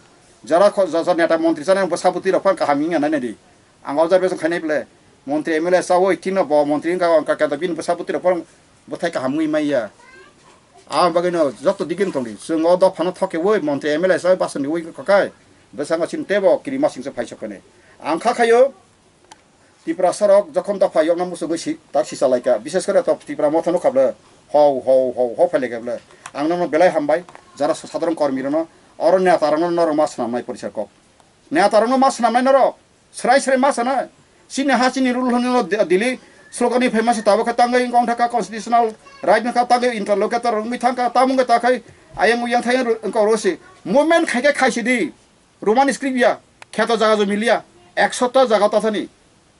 Jara kho, jara neta montri chana ang bo saputwi rok phano kaham wngya nai nai di. Ang observation khainai ble, montri M L A chawi tino bo montri wngkha, wngkha khe bini bwsa bwtwi rok phano bwthai kaham wngwi manya. Aboni bagwino joto digini tongdi. Chwng o dophano thok khe ui montri M L A chawi basoni ui wngkha khe bwskango chini teibo kirimasingcha phaisok khainai. Ang kha khaio Tiprasa rok jokhon dopha yokna muchungwi si-, tak sisa laikha. Bishes kore to Tipra motha nukha ble. Hau, hau, hau, hau phai laikha ble. Ang nono belai hambai. Jara sadharon kormi rono. Oro neta rokno norok ma swnamnai porisar kok. Neta rokno ma swnamnai norok. Srai srai ma sana. Chini ha chini rule hwnwi no Di-, Delhi slogan ni phaima se tabuk khe tangwi wngkha wngkha constitutional right wngkha tangwi interlocutor wngwi thangkha tamung khe takhai ayang uyang thai wngkha oro se movement khai khe khai sidi Roman script ya kheto jaga jumi liya ekshota jaga tathani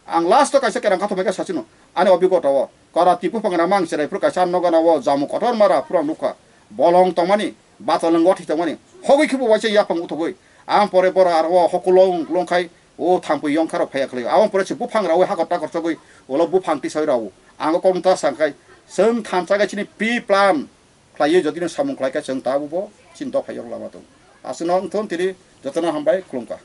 ang last o kaisa kerang kha thumai khe sachino ani obigota o kara tipu phangra mang cherai phuru kaisa nogana o jamu kotor mara phuru ang nukha bolong tongmani. Batalwng wathwi tongmani. Hogwi khe bo waisa yapang uthogwi. Ang pore bora aro o hokulo wng, wng khai o thampui yong kharok phaiya khlai. Aboni pore se buphang rawi hakor takor chogwi ulo buphang tisai rao. Ang o kokno ta sang khai chwng thansa khai chini pre-plan khlaiwi jodi no samung khlai khe chwng ta bo chini dophai yong lama tong. Aswkno wng thung tini jotono hambai khulumkha.